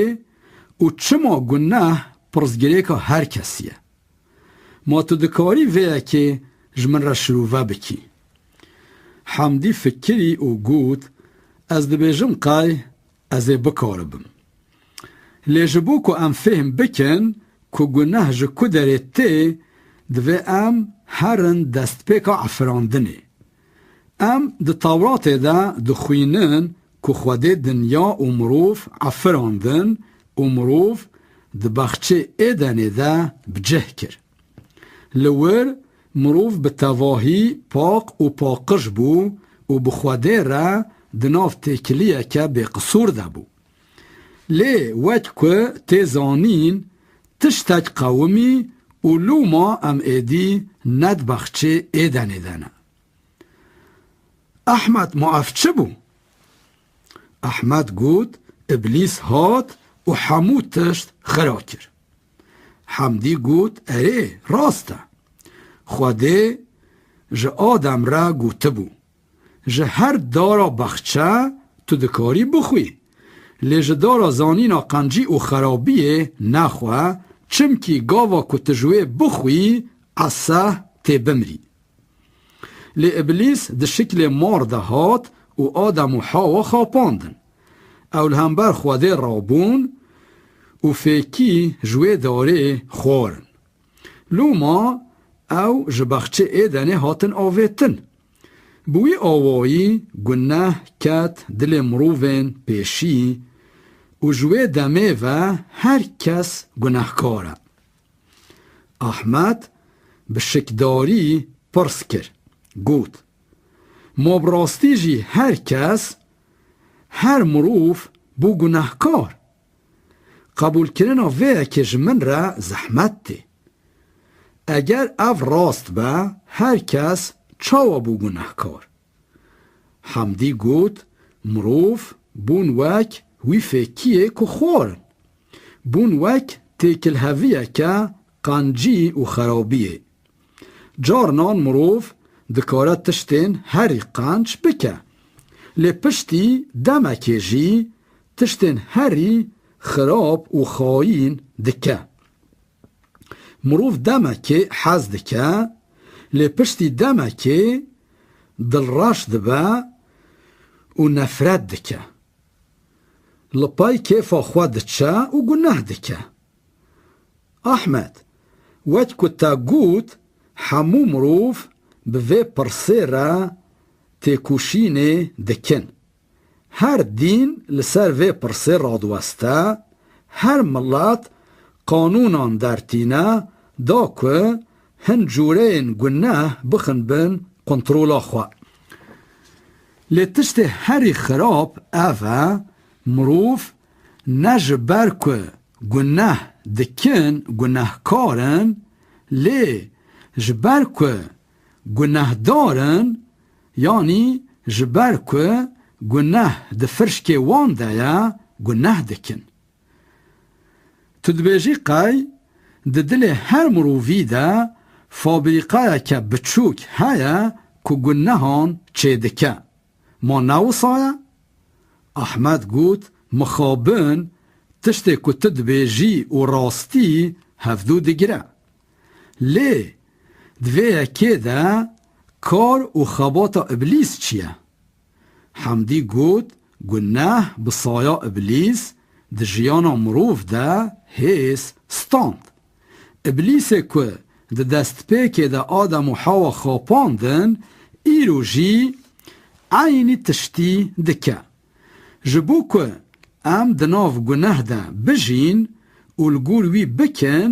û çima guneh pirsgirêka her kesî ye? Ma tu dikarî vê yekê ji min re şirove bikî? Hemdî fikirî û got, Ez dibêjim qey ez ê bikaribim. Lê ji bo ku em fêhm bikin ku guneh ji ku derê tê, divê em herin destpêka efirandinê. Em di Tewratê de dixwînin ku Xwedê dinya û mirov efirandin û mirov di baxçê Êdenê de bi cih kir. Li wir mirov bi tevahî pak û paqij bû û bi Xwedê re di nav têkiliyeke bêqisûr de bû. Lê wek ku tê zanîn, tiştek qewimî û lûma em êdî ne di baxçê Êdenê de ne. Ehmed, ma ev çi bû? Ehmed got, Îblîs hat û hemû tişt xira kir. Hemdî got, Erê, rast e. Xwedê ji Adem re gotibû, Ji her dara baxçe tu dikarî bixwî. Lê ji dara zanîna qencî û xerabiyê nexwe, çimkî gava ku tu ji wê bixwî, eseh tê bimrî. Lê Îblîs di şiklê mar de hat û Adem û Hawa xapandin. Ew li hember Xwedê rabûn û fêkî ji wê darê xwarin. Loma ew ji baxçê Êdenê hatin avêtin. Bi wî awayî guneh ket dilê mirovên pêşî û ji wê demê ve her kes gunehkar e. Ahmed bi şikdarî pirs kir, got, Ma bi rastî jî her kes, her mirov bû gunehkar? Qebûlkirina vê yekê ji min re zehmet tê. Eger ev rast be, her kes çawa bû gunehkar? Hemdî got, Mirov bûn wek wî fêkiyê ku xwarin. Bûn wek têkilheviyeke qencî û xerabiyê. Carinan mirov dikare tiştên herî qenc bike. Lê piştî demekê jî tiştên herî xirab û xayîn dike. Mirov demekê hez dike, lê piştî demekê dilreş dibe û nefret dike. Li pey kêfa xwe diçe û guneh dike. Ahmed, wek ku te got, hemû mirov bi vê pirsê re têkoşînê dikin. Her dîn li ser vê pirsê radiweste, her milet qanûnan dertîne da ku hin cûreyên guneh bixin bin kontrola xwe. Lê tiştê herî xirab ev e, mirov ne ji ber ku guneh dikin, gunehkar in, lê ji ber ku gunehdar in, yanî ji ber ku guneh di firşkê wan de ye, guneh dikin. Tu dibêjî qey di dilê her mirovî de fabrîqayeke biçûk heye ku gunehan çêdike. Ma ne wisa ye? Ahmed got, Mixabin, tiştê ku tu dibêjî û rastî hevdû digire. Lê di vê yekê de kar û xebata Îblîs çi ye? Hemdî got, Guneh bi saya Îblîs di jiyana mirov de hêz stand. Îblîsê ku di destpêkê de Adem û Hawa xapandin, îro jî eynî tiştî dike. Ji bo ku em di nav guneh de bijîn û li gor wî bikin,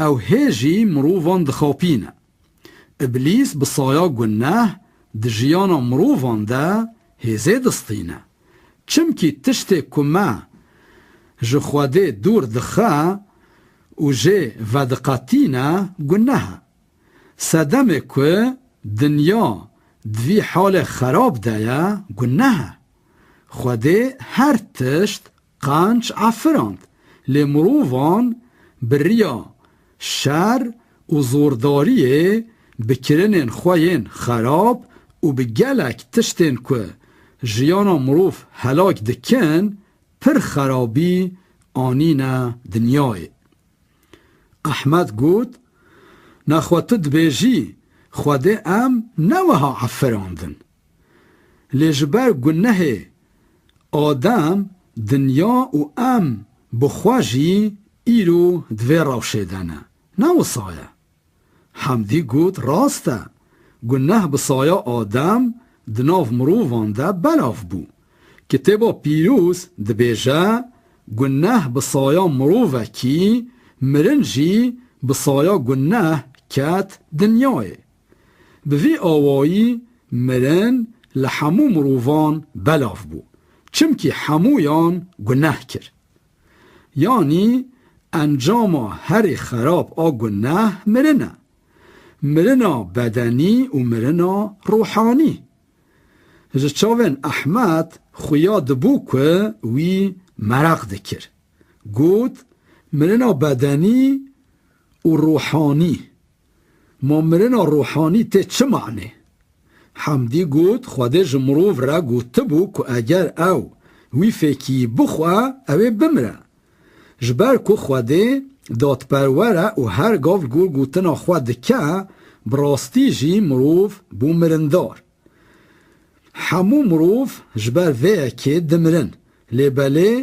ew hê jî mirovan dixapîne. Îblîs bi saya guneh di jiyana mirovan de hêzê distîne. Çimkî tiştê ku me ji Xwedê dûr dixe û jê vediqetîne, guneh e. Sedemê ku dinya di vî halê xerab de ye, guneh e. Xwedê her tişt qenc efirand, lê mirovan bi riya şer û zordariyê bi kirinên xwe yên xerab û bi gelek tiştên ku jiyana mirov helak dikin, pir xerabî anîne dinyayê. Ehmed got, Nexwe tu dibêjî, Xwedê em ne wiha efirandin. Lê ji ber gunehê Adem dinya û em bi xwe jî îro di vê rewşê de ne. Ne wisa ye? Hemdî got, Rast e, guneh bi saya Adem di nav mirovan de belav bû. Kitêba Pîroz dibêje, Guneh bi saya mirovekî, mirin jî bi saya guneh ket dinyayê. Bi vî awayî mirin li hemû mirovan belav bû, çimkî hemûyan guneh kir. Yanî encama herî xerab a guneh mirin e. Mirina bedenî û mirina ruhanî. Ji çavên Ehmed xuya dibû ku wî mereq dikir. Got, Mirina bedenî û ruhanî. Ma mirina ruhanî tê çi manê? Hemdî got, Xwedê ji mirov re gotibû ku eger ew wî fêkiyî bixwe, ew ê bimire. Ji ber ku Xwedê dadperwer e û her gav li gor gotina xwe dike, bi rastî jî mirov bû mirindar. Hemû mirov ji ber vê yekê dimirin. Lê belê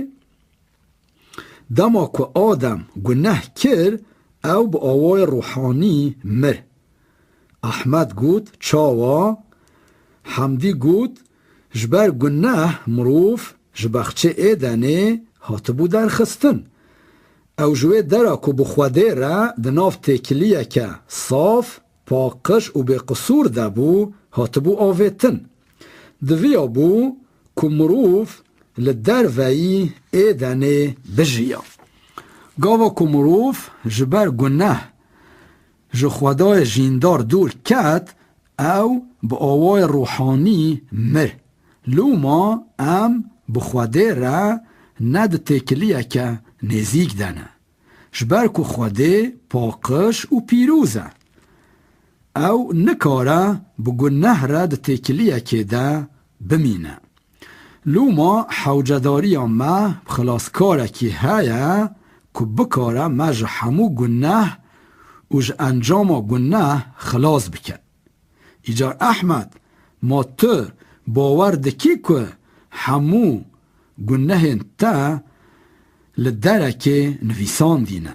dema ku Adem guneh kir, ew bi awayê ruhanî mir. Ehmed got, Çawa? Hemdî got, Ji ber guneh mirov ji bexçê Êdenê hatibû derxistin. Ew ji wê dera ku bi Xwedê re di nav têkiliyeke saf, paqij û bêqisûr de bû, hatibû avêtin. Diviya bû ku mirov li derveyî Êdenê bijiya. Gava ku mirov ji ber guneh ji Xwedayê jîndar dûr ket, ew bi awayê ruhanî mir. Loma em bi Xwedê re ne di têkiliyeke nêzîk de ne. Ji ber ku Xwedê paqij û pîroz e, ew nikare bi guneh re di têkiliyekê de bimîne. Loma hewcedariya me bi xilaskarekî heye ku bikare me ji hemû guneh û ji encama guneh xilas bike. Îcar Ehmed, ma tu bawer dikî ku hemû gunehên te li derekê nivîsandî ne?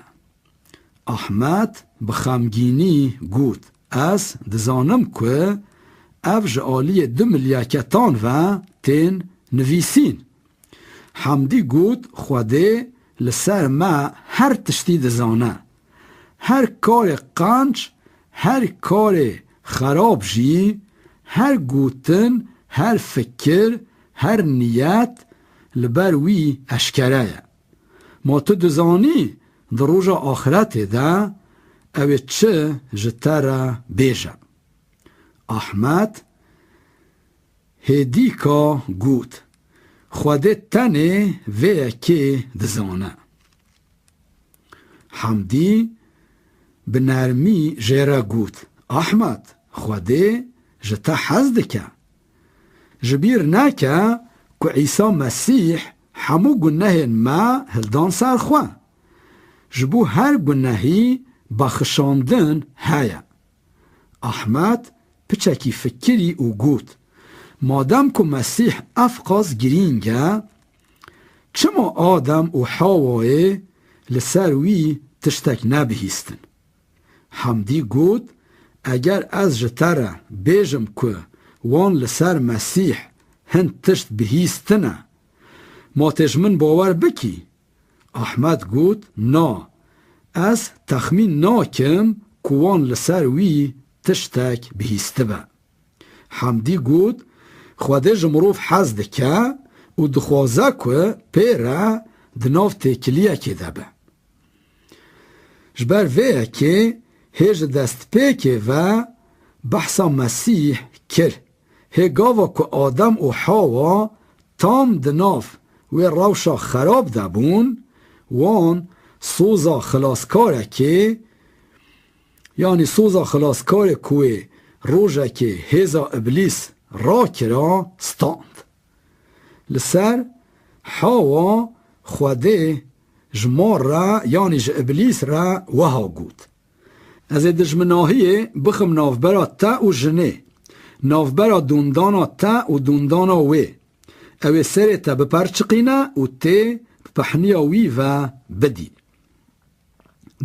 Ahmed bi xemgînî got, Ez dizanim ku ev ji aliyê du milyaketan ve tên nivîsîn. Hemdî got, Xwedê li ser me her tiştî dizane. Her karê qenc, her karê xerab jî, her gotin, her fikir, her niyet li ber wî eşkere ye. Ma tu dizanî di roja axretê de ew ê çi ji te re bêje? Ahmed hêdîka got, Xwedê tenê vê yekê dizane. Hemdî bi nermî jê re got, Ahmed, Xwedê ji te hez dike. Ji bîr neke ku Îsa Mesîh hemû gunehên me hildan ser xwe. Ji bo her gunehî bexşandin heye. Ahmed piçekî fikirî û got, Madem ku Mesîh evqas girîng e, çima Adem û Hawayê li ser wî tiştek nebihîstin? Hemdî got, Eger ez ji te re bêjim ku wan li ser Mesîh hin tişt bihîstine, ma tê ji min bawer bikî? Ahmed got, Na, ez texmîn nakim ku wan li ser wî tiştek bihîstibe. Hemdî got, Xwedê ji mirov hez dike û dixwaze ku pê re di nav têkiliyekê de be. Ji ber vê yekê hê ji destpêkê ve behsa Mesîh kir. Hê gava ku Adem û Hawa tam di nav wê rewşa xerab de bûn, wan soza xilaskarekê Yanî soza xilaskarê ku wê rojekê hêza Îblîs rakira, stand. Li ser Hawa Xwedê ji mar re, yanî ji Îblîs re wiha got: Ez ê dijminahiyê bixim navbera te û jinê, navbera dûndana te û dûndana wê. Ew ê serê te biperçiqîne û tê bi pehniya wî ve bidî.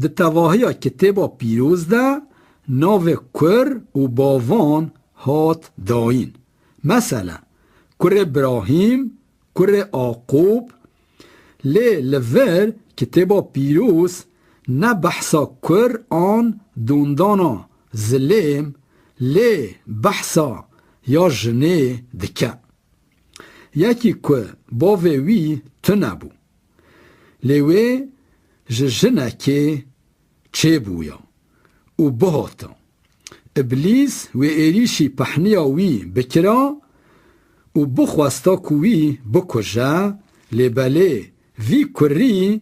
Di tevahiya Kitêba Pîroz de navê kur û bavan hat dayîn. Mesele, kurê Birahîm, kurê Aqûb. Lê li vir Kitêba Pîroz ne behsa kur an dûndana zilêm, lê behsa ya jinê dike. Yekî ku bavê wî tune bû, lê wê ji jinekê çêbûya û bihata. Îblîs wê êrîşî pehniya wî bikira û bixwesta ku wî bikuje, lê belê vî kurî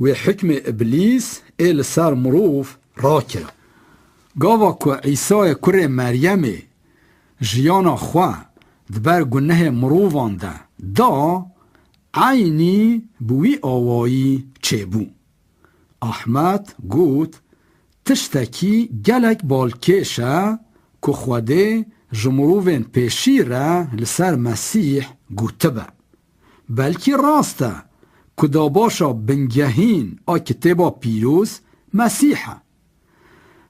wê hikmê Îblîs ê li ser mirov rakira. Gava ku Îsayê kurê Meryemê jiyana xwe di ber gunehê mirovan de da, eynî bi wî awayî çêbû. Ahmet got: Tiştekî gelek balkêş e ku Xwedê ji mirovên pêşî re li ser Mesîh gotibe. Belkî rast e ku dabaşa bingehîn a Kitêba Pîroz Mesîh e.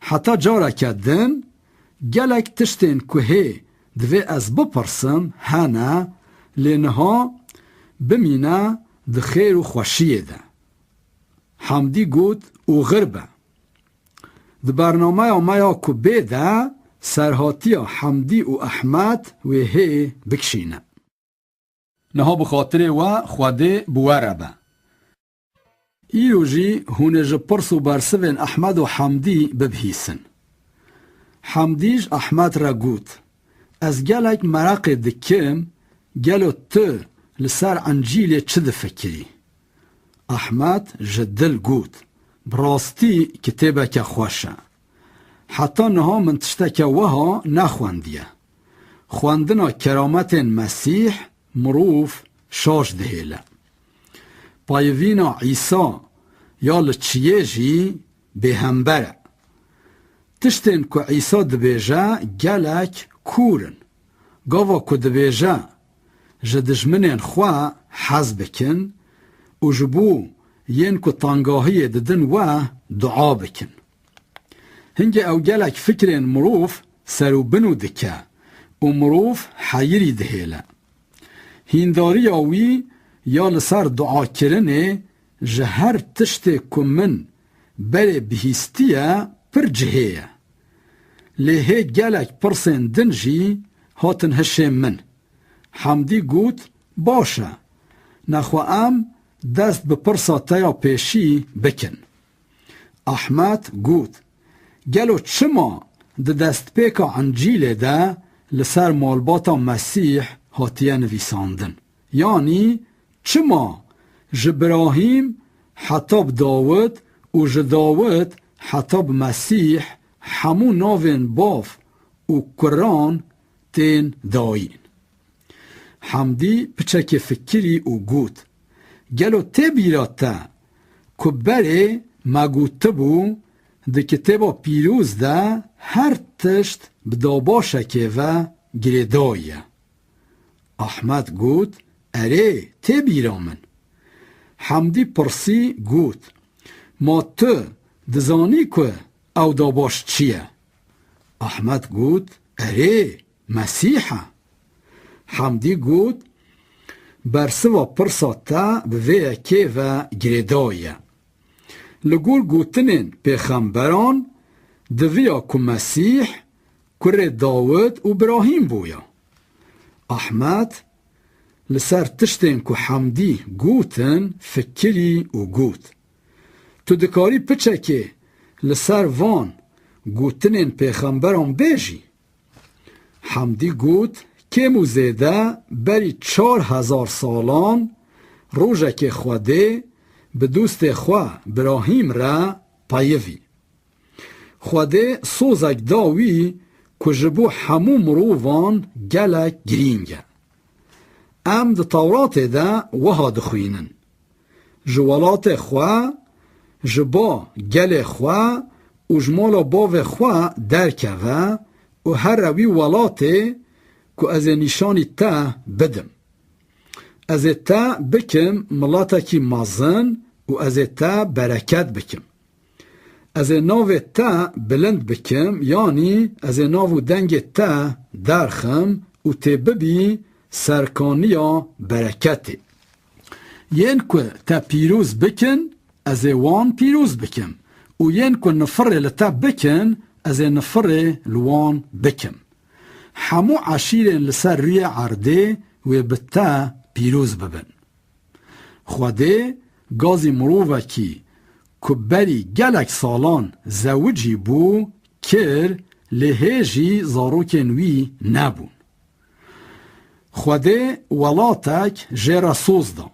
Heta careke din, gelek tiştên ku hê divê ez bipirsim hene, lê niha bimîne di xêr û xweşiyê de. Hamdî got: Oxir be. Di bernameya me ya ku bê de, serhatiya Hamdî û Ehmed wê hê bikişîne. Niha bi xatirê we Xwedê bi we re be. Îro jî hûn ê ji pirs û bersivên Ehmed û Hamdî bibihîsin. Hamdî ji Ehmed re got: Ez gelek mereqê dikim, gelo tu li ser Encîlê çi difikirî? Ehmed ji dil got: Bi rastî kitêbeke xweş e. Heta niha min tişteke wiha nexwendiye. Xwendina kerametên Mesîh mirov şaş dihêle. Payivîna Îsa ya li çiyê jî bêhember e. Tiştên ku Îsa dibêje gelek kûr in. Gava ku dibêje, ji dijminên xwe hez bikin û ji bo yên ku tangahiyê didin we dua bikin. Hingê ew gelek fikrên mirov serûbinû dike û mirov heyirî dihêle. Hîndariya wî ya li ser duakirinê ji her tiştê ku min berê bihîstiye pir cihê ye. Lê hê gelek pirsên din jî hatin hişê min. Hamdî got: Baş e, nexwe em dest bi pirsa te ya pêşî bikin. Ahmed got: Gelo çima di destpêka Encîlê de li ser malbata Mesîh hatiye nivîsandin? Yanî çima ji Birahîm heta bi Dawid û ji Dawid heta bi Mesîh hemû navên bav û kuran tên dayîn? Hamdî piçekê fikirî û got: Gelo tê bîra te ku berê me gotibû, di Kitêba Pîroz de her tişt bi dabaşekê ve girêdayî ye? Ahmed got: Erê, tê bîra min. Hamdî pirsî, got: Ma tu dizanî ku ew dabaş çi ye? Ahmed got: Erê, Mesîh e. Hamdî got: Bersiva pirsa te bi vê yekê ve girêdayî ye. Li gor gotinên pêxemberan, diviya ku Mesîh kurê Dawid û Birahîm bûya. Ahmed li ser tiştên ku Hamdî gotin fikirî û got: Tu dikarî piçekê li ser van gotinên pêxemberan bêjî? Hamdî got: Kêm û zêde berî çar hezar salan rojekê Xwedê bi dostê xwe Birahîm re peyivî. Xwedê sozek da wî ku ji bo hemû mirovan gelek girîng e. Em di Tewratê de wiha dixwînin: "Ji welatê xwe, ji ba gelê xwe û ji mala bavê xwe derkeve û here wî welatê ku ez ê nîşanî te bidim. Ez ê te bikim miletekî mezin û ez ê te bereket bikim. Ez ê navê te bilind bikim, yanî ez ê nav û dengê te derxim û tê bibî serkaniya bereketê. Yên ku te pîroz bikin, ez ê wan pîroz bikim û yên ku nifirê li te bikin, ez ê nifirê li wan bikim. Hemû eşîrên li ser rûyê erdê wê bi te pîroz bibin." Xwedê gazî mirovekî ku berî gelek salan zewicî bû, kir, lê hê jî zarokên wî nebûn. Xwedê welatek jê re soz da.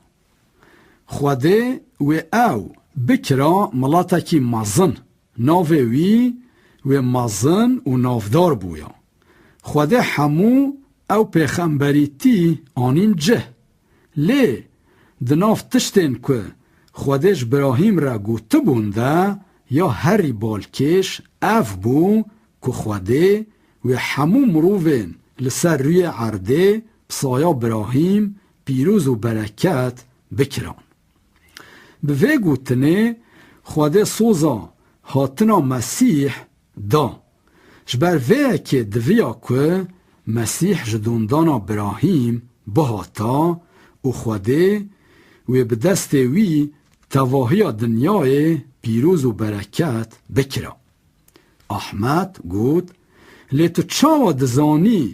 Xwedê wê ew bikira miletekî mezin. Navê wî wê mezin û navdar bûya. Xwedê hemû ew pêxemberîtî anîn cih. Lê di nav tiştên ku Xwedê ji Birahîm re gotibûn de ya herî balkêş ev bû ku Xwedê wê hemû mirovên li ser rûyê erdê bi saya Birahîm pîroz û bereket bikiran. Bi vê gotinê Xwedê soza hatina Mesîh da. Ji ber vê yekê diviya ku Mesîh ji dondana Birahîm bihata û Xwedê wê bi destê wî tevahiya dinyayê pîroz û bereket bikira. Ahmet got: "Lê tu çawa dizanî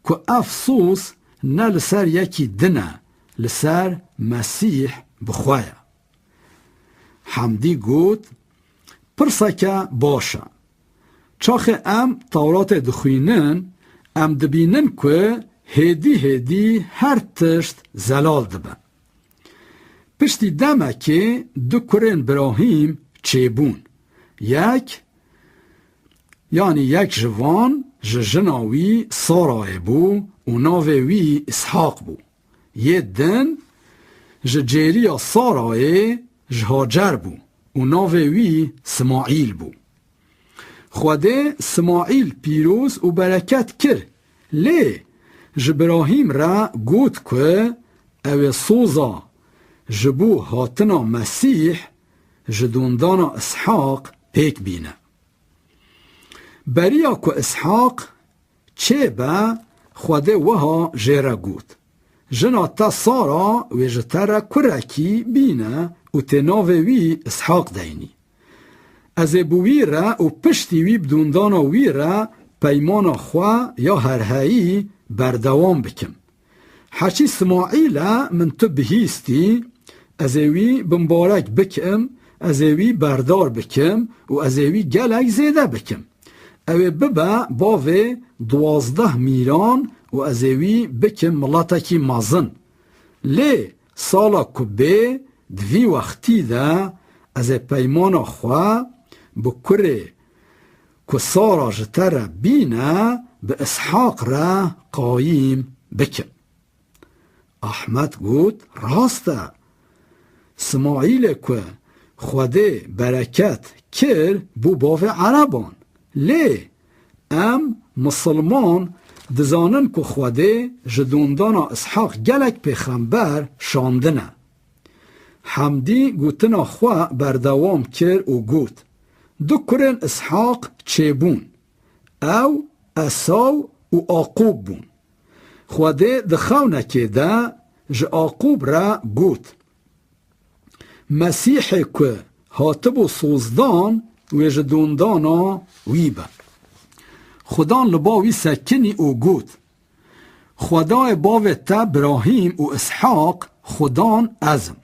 ku ev soz ne li ser yekî din e, li ser Mesîh bi xwe ye?" Hemdî got: "Pirseke baş e. Çaxê em Tewratê dixwînin, em dibînin ku hêdî hêdî her tişt zelal dibe. Piştî demekê du kurên Birahîm çêbûn. Yek, yanî yek ji van ji jina wî Sarayê bû û navê wî Îshaq bû. Yê din ji cêriya Sarayê ji Hacer bû û navê wî Simaîl bû. Xwedê Simaîl pîroz û bereket kir, lê ji Birahîm re got ku ew ê soza ji bo hatina Mesîh ji dondana Îshaq pêk bîne. Beriya ku Îshaq çêbe, Xwedê wiha jê re got: Jina te Sara wê ji te re kurekî bîne û tê navê wî Îshaq deynî. Ez ê bi wî re û piştî wî bi dûndana wî re peymana xwe ya herheyî berdewam bikim. Heçî Simaîl e min tu bihîstî, ez ê wî bimbarek bikim, ez ê wî berdar bikim û ez ê wî gelek zêde bikim. Ew ê bibe bavê duwazdeh mîran û ez ê wî bikim miletekî mezin. Lê sala ku bê, di vî wextî de ez ê peymana xwe bi kurê ku Sara ji te re bîne, bi Îshaq re qayîm bikim. Ahmet got: Rast e. Simaîlê ku Xwedê bereket kir, bû bavê Ereban. Lê em misilman dizanin ku Xwedê ji dûndana Îshaq gelek pêxember şandine. Hemdî gotina xwe berdewam kir û got: Du kurên Îshaq çêbûn. Ew Esaw û Aqûb bûn. Xwedê di xewnekê de ji Aqûb re got: Mesîhê ku hatibû sozdan wê ji dûndana wî be. Xudan li ba wî sekinî û got: Xwedayê bavê te Birahîm û Îshaq Xudan ez im.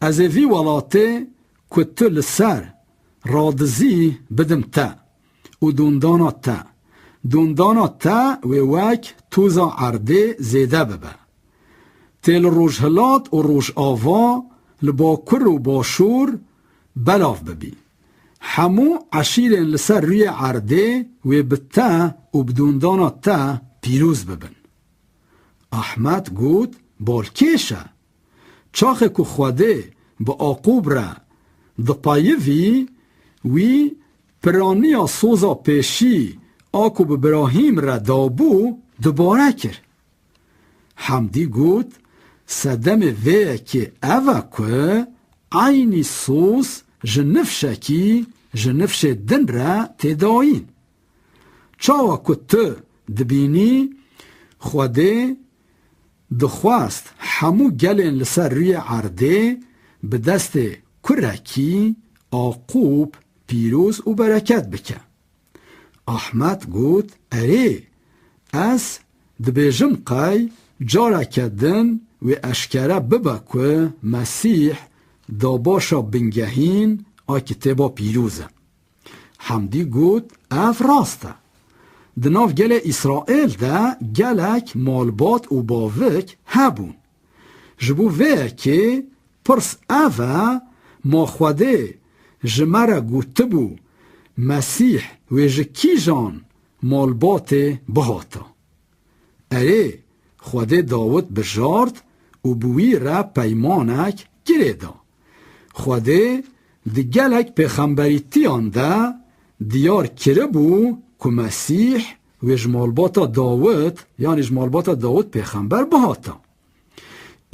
Ez ê vî welatê ku tu li ser radizî bidim te û dûndana te. Dûndana te wê wek toza erdê zêde bibe. Tê li rojhilat û rojava, li bakur û başûr belav bibî. Hemû eşîrên li ser rûyê erdê wê bi te û bi dûndana te pîroz bibin. Ahmed got, balkêş e. Çaxê ku Xwedê bi Aqûb re dipeyivî, wî piraniya soza pêşî a ku bi Birahîm re dabû, dubare kir. Hemdî got, sedemê vê yekê ev e ku eynî soz ji nifşekî ji nifşê din re tê dayîn. Çawa ku tu dibînî, Xwedê dixwest hemû gelên li ser rûyê erdê bi destê kurekî Aqûb pîroz û bereket bike. Ahmed got, erê, ez dibêjim qey careke din wê eşkere bibe ku Mesîh dabaşa bingehîn a kitêba pîroz e. Hemdî got, ev rast e. Di nav gelê Îsraêl de gelek malbat û bavik hebûn. Ji bo vê yekê pirs ev e, ma Xwedê ji me re gotibû, Mesîh wê ji kîjan malbatê bihata? Erê, Xwedê Dawid bijart û bi wî re peymanek girê da. Xwedê di gelek pêxemberîtiyan de diyar kiribû ku Mesîh wê ji malbata Dawid, yanî ji malbata Dawid pêxember bihata.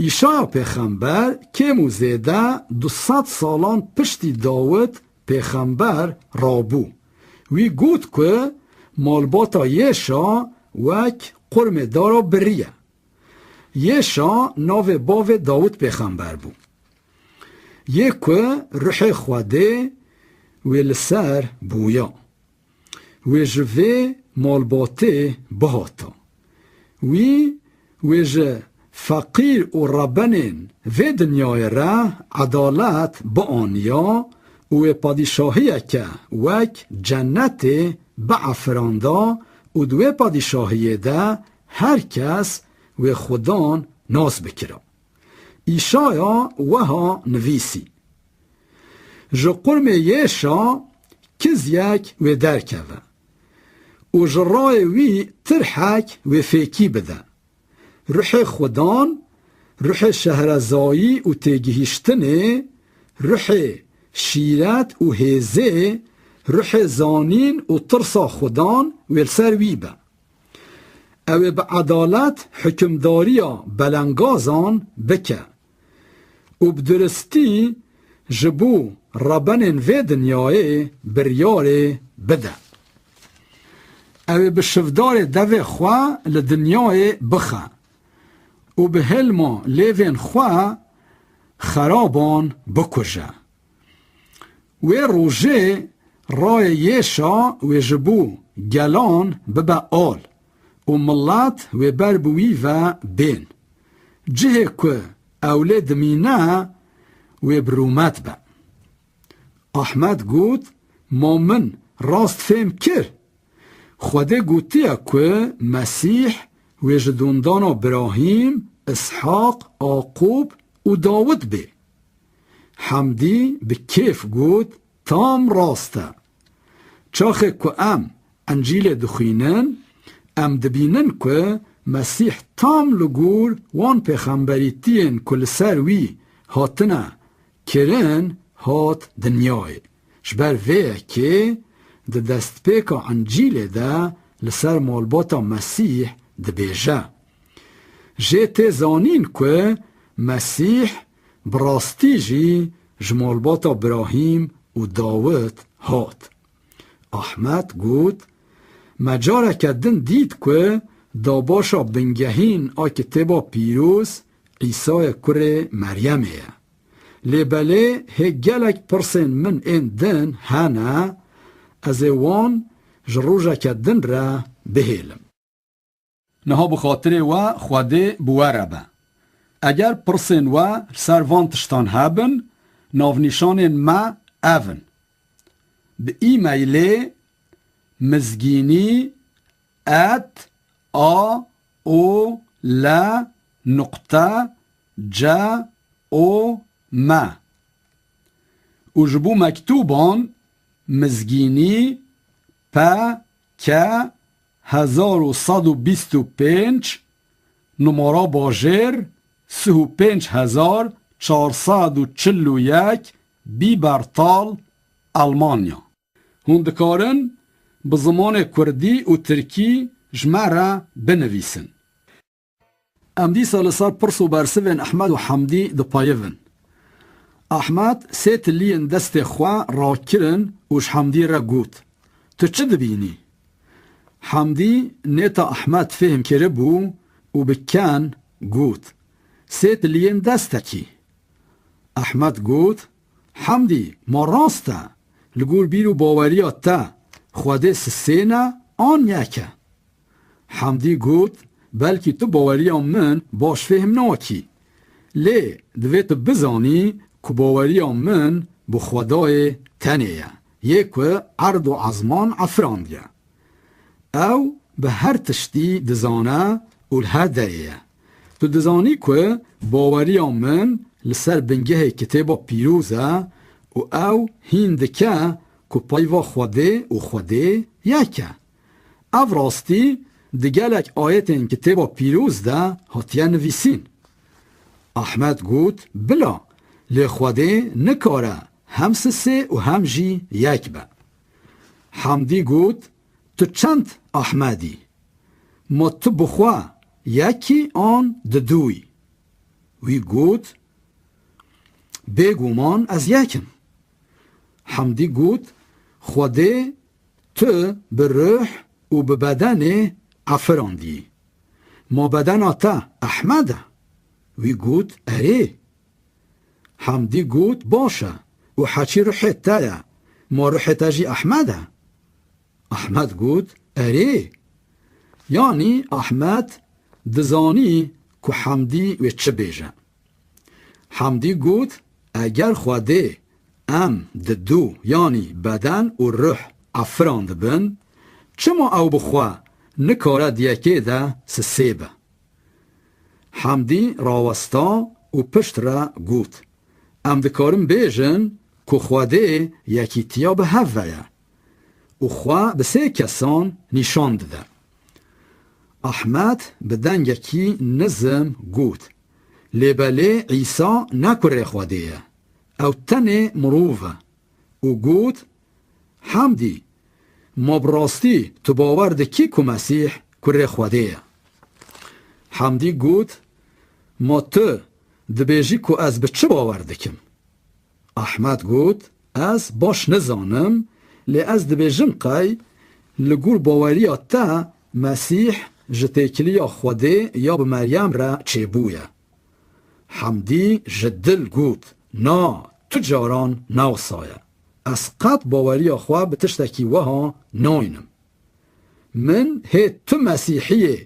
Îşaya pêxember kêm û zêde du sed salan piştî Dawid pêxember rabû. Wî got ku malbata Yêşa wek qurmê dara biriye. Yêşa navê bavê Dawid pêxember bû. Yê ku ruhê Xwedê wê li ser bûya. Wê ji vê malbatê bihata. Wî wê ji feqîr û rebenên vê dinyayê re edalet bianiya û wê padîşahiyeke wek cennetê biefiranda û di wê padîşahiyê de her kes wê Xudan nas bikira. Îşaya weha nivîsî, Ji qurmê Yêşa kizyek wê derkeve û ji rayê wî tirhek wê fêkî bide. Ruhê Xudan, ruhê şehrezayî û têgihîştinê, ruhê şîret û hêzê, ruhê zanîn û tirsa Xudan wê li ser wî be. Ew ê bi edalet hukimdariya belengazan bike û bi duristî ji bo rebenên vê dinyayê biryarê bide. Ew ê bi şivdarê devê xwe li dinyayê bixe û bi hilma lêvên xwe xeraban bikuje. Wê rojê rayê Yêşa wê ji bo gelan bibe al û milet wê ber bi wî ve bên. Cihê ku ew lê dimîne, wê bi rûmet be. Ahmed got, Ma min rast fêm kir? Xwedê gotiye ku Mesîh wê ji dûndana Birahîm, Îshaq, Aqûb û Dawid bê. Hemdî bi kêf got, Tam rast e. Çaxê ku em Encîlê dixwînin, em dibînin ku Mesîh tam li gor wan pêxemberîtiyên ku li ser wî hatine kirin, hat dinyayê. Ji ber vê yekê di destpêka Encîlê de li ser malbata Mesîh dibêje, Jê tê zanîn ku Mesîh bi rastî jî ji malbata Birahîm û Dawid hat. Ahmed got, Me careke din dît ku dabaşa bingehîn a Kitêba Pîroz Îsayê kurê Meryemê ye. Lê belê hê gelek pirsên min ên din hene, ez ê wan ji rojeke din re bihêlim. Niha bi xatirê we Xwedê bi we re be. Eger pirsên we li ser van tiştan hebin, navnîşanên me ev in. Bi e-mailê mizgînî et a o l nuqte c o m û ji bo mektûban Mizgînî, P K hezar û sed û bîst û pênc, numara bajêr sih û pênc hezar çar sed û çil û yek, Biebertal, Elmanya. Hûn dikarin bi zimanê kurdî û tirkî ji me re binivîsin. Em dîsa li ser pirs û bersivên Ehmed û Hemdî dipeyivin. Ehmed sê tiliyên destê xwe rakirin û ji Hemdî re got, "Tu çi dibînî?" Hemdî nêta Ehmed fêhm kiribû û bi ken got, "Sê tiliyên destekî." Ehmed got, "Hemdî, ma rast e, li gor bîr û baweriya te Xwedê sisê ne an yek e?" Hemdî got, "Belkî tu baweriya min baş fêhm nakî. Lê divê tu bizanî ku baweriya min bi Xwedayê tenê ye, yê ku erd û ezman efirandiye. Ew bi her tiştî dizane û li her derê ye. Tu dizanî ku baweriya min li ser bingehê Kitêba Pîroz e û ew hîn dike ku peyva Xwedê û Xwedê yek e. Ev rastî di gelek ayetên Kitêba Pîroz de hatiye nivîsîn." Ehmed got, "Bila, lê Xwedê nikare hem sisê û hem jî yek be." Hemdî got, "Tu çend Ehmed î? Ma tu bi xwe yek î an didû yî?" Wî got, "Bêguman ez yek im." Hemdî got, "Xwedê tu bi ruh û bi bedenê efirandî. Ma bedena te Ehmed e?" Wî got, "Erê." Hemdî got, "Baş e, û heçî ruhê te ye, ma ruhê te jî Ehmed e?" Ehmed got, "Erê." Yanî Ehmed dizanî ku Hemdî wê çi bêje. Hemdî got, "Eger Xwedê em didû, yanî beden û ruh efirandibin, çima ew bi xwe nikare di yekê de sisê be?" Hemdî rawesta û pişt re got, "Em dikarin bêjin ku Xwedê yekîtiya bi hev ve ye û xwe bi sê kesan nîşan dide." Ehmed bi dengekî nizm got, "Lê belê Îsa ne kurê Xwedê ye, ew tenê mirov e." Û got, "Hemdî, ma bi rastî tu bawer dikî ku Mesîh kurê Xwedê ye?" Hemdî got, "Ma tu dibêjî ku ez bi çi bawer dikim?" Ehmed got, "Ez baş nizanim, lê ez dibêjim qey li gor baweriya te Mesîh ji têkiliya Xwedê ya bi Meryem re çêbûye." Hemdî ji dil got, "Na, tu caran ne wisa ye. Ez qet baweriya xwe bi tiştekî wiha naynim. Min hê tu Mesîhiyê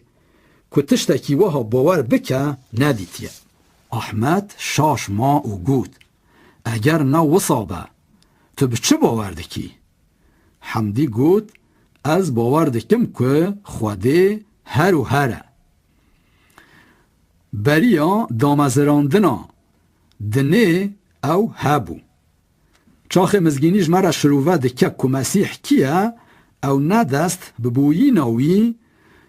ku tiştekî wiha bawer bike nedîtiye." Ehmed şaş ma û got, "Eger ne wisa be, tu bi çi bawer dikî?" Hemdî got, "Ez bawer dikim ku Xwedê her û her e. Beriya damezirandina dinê ew hebû. Çaxê Mizgînî ji me re şirove dike ku Mesîh kî ye, ew ne dest bi bûyîna wî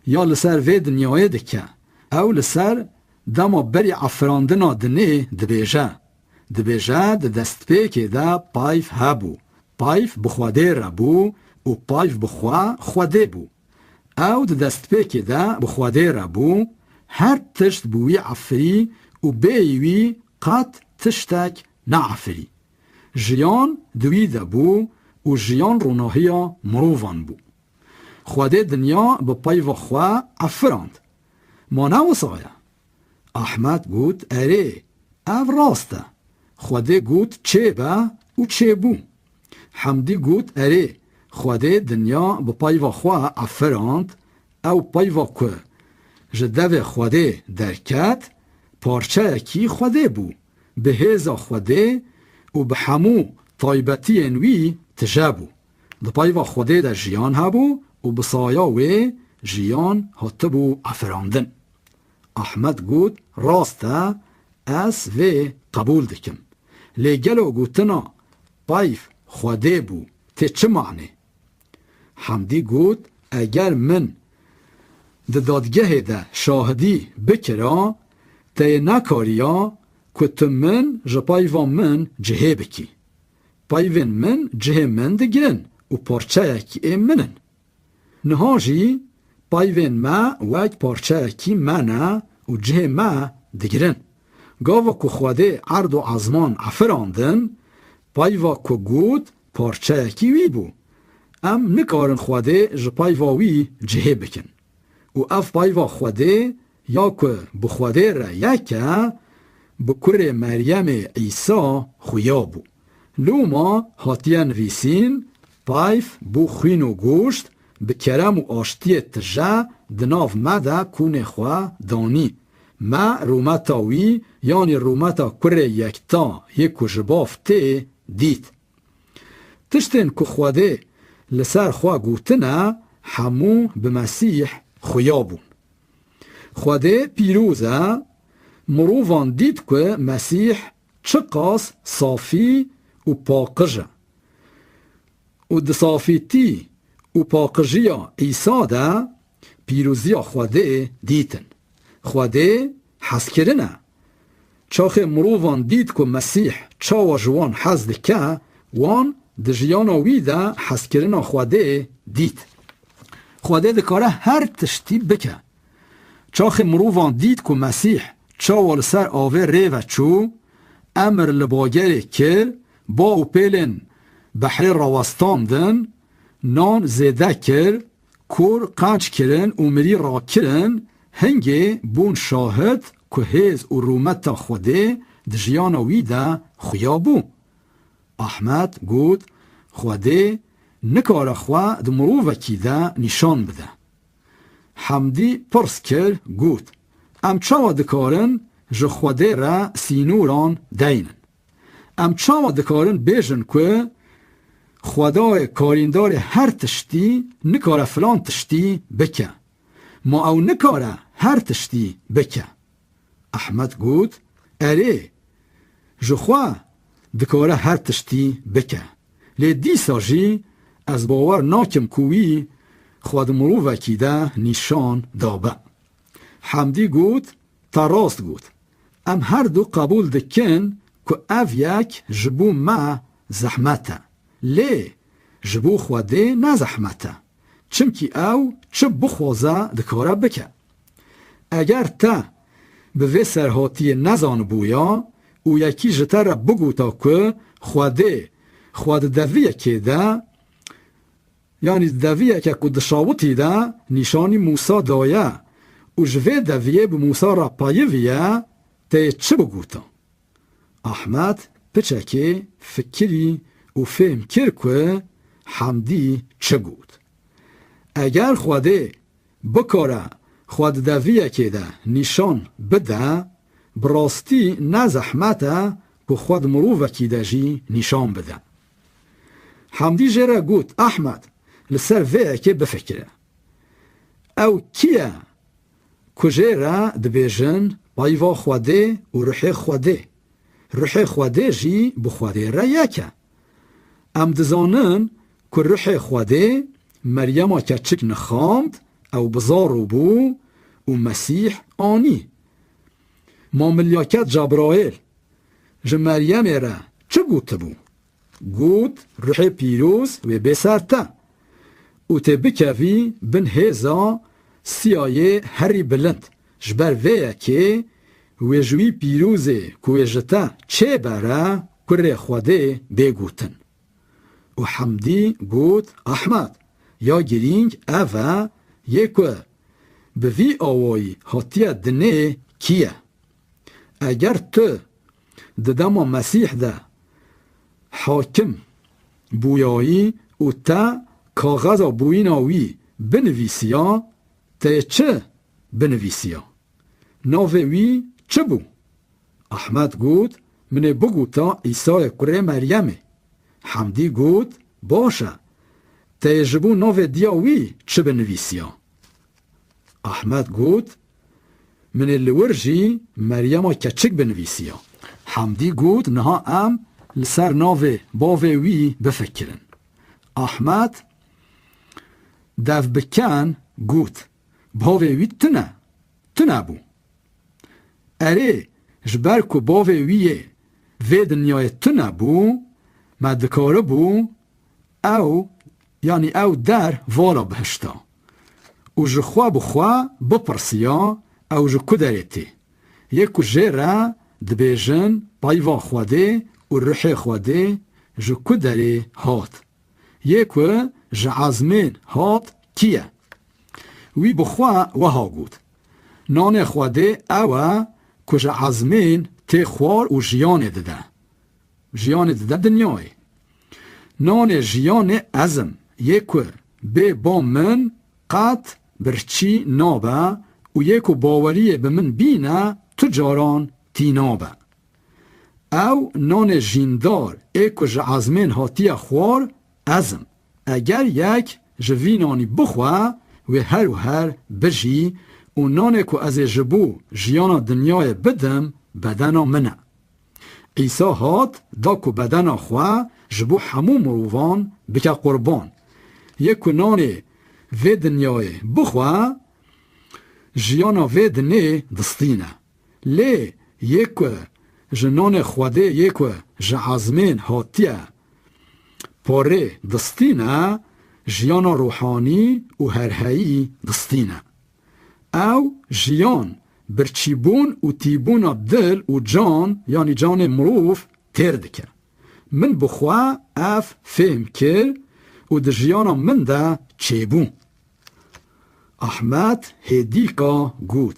ya li ser vê dinyayê dike. Ew li ser dema berî efirandina dinê dibêje. Dibêje, di destpêkê de payv hebû. Payv bi Xwedê re bû û payv bi xwe Xwedê bû. Ew di destpêkê de bi Xwedê re bû, her tişt bi wî efirî û bêyî wî qet tiştek neefirî. Jiyan di wî de bû û jiyan ronahiya mirovan bû. Xwedê dinya bi peyva xwe efirand. Ma ne wisa ye?" Ehmed got, "Erê, ev rast e. Xwedê got, 'Çêbe' û çêbû.'" Hemdî got, "Erê, Xwedê dinya bi peyva xwe efirand, ew peyva ku ji devê Xwedê derket, parçeyekî Xwedê bû, bi hêza Xwedê û bi hemû taybetiyên wî tije bû. Di peyva Xwedê de jiyan hebû û bi saya wê jiyan hatibû efirandin." Ehmed got, "Rast e, ez vê qebûl dikim. Lê gelo gotina 'Peyv Xwedê bû, tê çi manê? Hemdî got, eger min di dadgehê de şahidî bikira, te yê nekariya ku tu min ji peyva min cihê bikî. Peyvên min cihê min digirin û parçeyekî ê min in. Niha jî peyvên me wek parçeyekî me ne û cihê me digirin. Gava ku Xwedê erd û ezman efirandin, peyva ku got parçeyekî wî bû. Em nikarin Xwedê ji peyva wî cihê bikin. Û ev peyva Xwedê ya ku bi Xwedê re yek e, bi kurê Meryemê Îsa xuya bû. Loma hatiye nivîsîn, peyv bû xwîn û goşt, bi kerem û aştiyê tije di nav me de kûnê xwe danî. Me rûmeta wî, yanî rûmeta kurê yekta yê ku ji bav tê, dît. Tiştên ku Xwedê li ser xwe gotine, hemû bi Mesîh xuya bûn. Xwedê pîroz e, mirovan dît ku Mesîh çiqas safî û paqij e. Û di safîtî û paqijiya Îsa de pîroziya Xwedê dîtin. Xwedê hezkirin e. Çaxê mirovan dît ku Mesîh çawa ji wan hez dike, wan di jiyana wî de hezkirina Xwedê dît. Xwedê dikare her tiştî bike. Çaxê mirovan dît ku Mesîh çawa li ser avê rê ve çû, emir li bagerê kir, ba û pêlên behrê rawestandin, nan zêde kir, kor qenc kirin û mirî rakirin, hingê bûn şahid ku hêz û rûmeta Xwedê di jiyana wî de xuya bû. Ahmed got, Xwedê nikare xwe di mirovekî de nîşan bide. Hemdî pirs kir, got, Em çawa dikarin ji Xwedê re sînoran deynin? Em çawa dikarin bêjin ku Xwedayê karîndarê her tiştî nikare filan tiştî bike? Ma ew nikare her tiştî bike? Ehmed got, Erê, ji xwe dikare her tiştî bike. Lê dîsa jî ez bawer nakim ku wî xwe di mirovekî de nîşan dabe. Hemdî got, Te rast got. Em her du qebûl dikin ku ev yek ji bo me zehmet e. Lê ji bo Xwedê ne zehmet e. Çimkî ew çi bixwaze dikare bike. Eger te bi vê serhatiyê nezanibûya û yekî ji te re bigota ku Xwedê xwe di deviyekê de, yanî deviyeke ku dişawitî de nîşanî Mûsa daye û ji vê deviyê bi Mûsa re peyiviye, te yê çi bigota? Ahmed piçekê fikirî û fêm kir ku Hemdî çi got. Eger Xwedê bikare xwe di deviyekê de nîşan bide, bi rastî ne zehmet e ku xwe di mirovekî de jî nîşan bide. Hemdî jê re got, Ahmed, li ser vê yekê bifikire. Ew kî ye ku jê re dibêjin peyva Xwedê û ruhê Xwedê? Ruhê Xwedê jî bi Xwedê re yek e. Em dizanin ku ruhê Xwedê Meryema keçik nixand, ew bizar bû û Mesîh anî. Ma milyaket Cebraîl ji Meryemê re çi gotibû? Got, Ruhê Pîroz wê bê ser te û tê bikevî bin hêza siyayê herî bilind. Ji ber vê yekê wê ji wî pîrozê ku wê ji te çêbere kurê Xwedê bê gotin. Û Hemdî got, Ahmed, ya girîng ev e, yê ku bi vî awayî hatiye dinê kî ye? Eger tu di dema Mesîh de hakim bûyayî û te kaxeza bûyîna wî binivîsiya, te yê çi binivîsiya? Navê wî çi bû? Ahmed got, Min ê bigota Îsayê kurê Meryemê. Hemdî got, Baş e. Te yê ji bo navê diya wî çi binivîsiya? Ahmed got, Min ê li wir jî Meryema keçik binivîsiya. Hemdî got, Niha em li ser navê bavê wî bifikirin. Ahmet dev bi ken got, bavê wî tune, tune bû. Erê, ji ber ku bavê wî yê vê dinyayê tune bû, me dikaribû ew, yanî ew der vala bihişta û ji xwe bi xwe bipirsiya, ew ji ku derê tê? Yê ku jê re dibêjin peyva Xwedê û ruhê Xwedê ji ku derê hat? Yê ku ji ezmên hat kî ye? Wî bi xwe weha got, nanê Xwedê ew e ku ji ezmên tê xwar û jiyanê dide. Jiyanê dide dinyayê. Nanê jiyanê ez im, yê ku bê ba min qet birçî nabe û yê ku baweriyê bi min bîne tu caran tî nabe. Ew nanê jîndar ê ku ji ezmên hatiye xwar ez im. Eger yek ji vî nanî bixwe, wê her û her bijî û nanê ku ez ê ji bo jiyana dinyayê bidim, bedena min e. Îsa hat da ku bedena xwe ji bo hemû mirovan bike qurban. Yê ku nanê vê dinyayê bixwe, jiyana vê dinê distîne. Lê yê ku ji nanê Xwedê yê ku ji ezmên hatiye parê distîne, jiyana ruhanî û herheyî distîne. Ew jiyan, birçîbûn û tîbûna dil û can, yanî canê mirov, têr dike. Min bi xwe ev fêhm kir û di jiyana min de çêbû. Ahmet hêdîka got,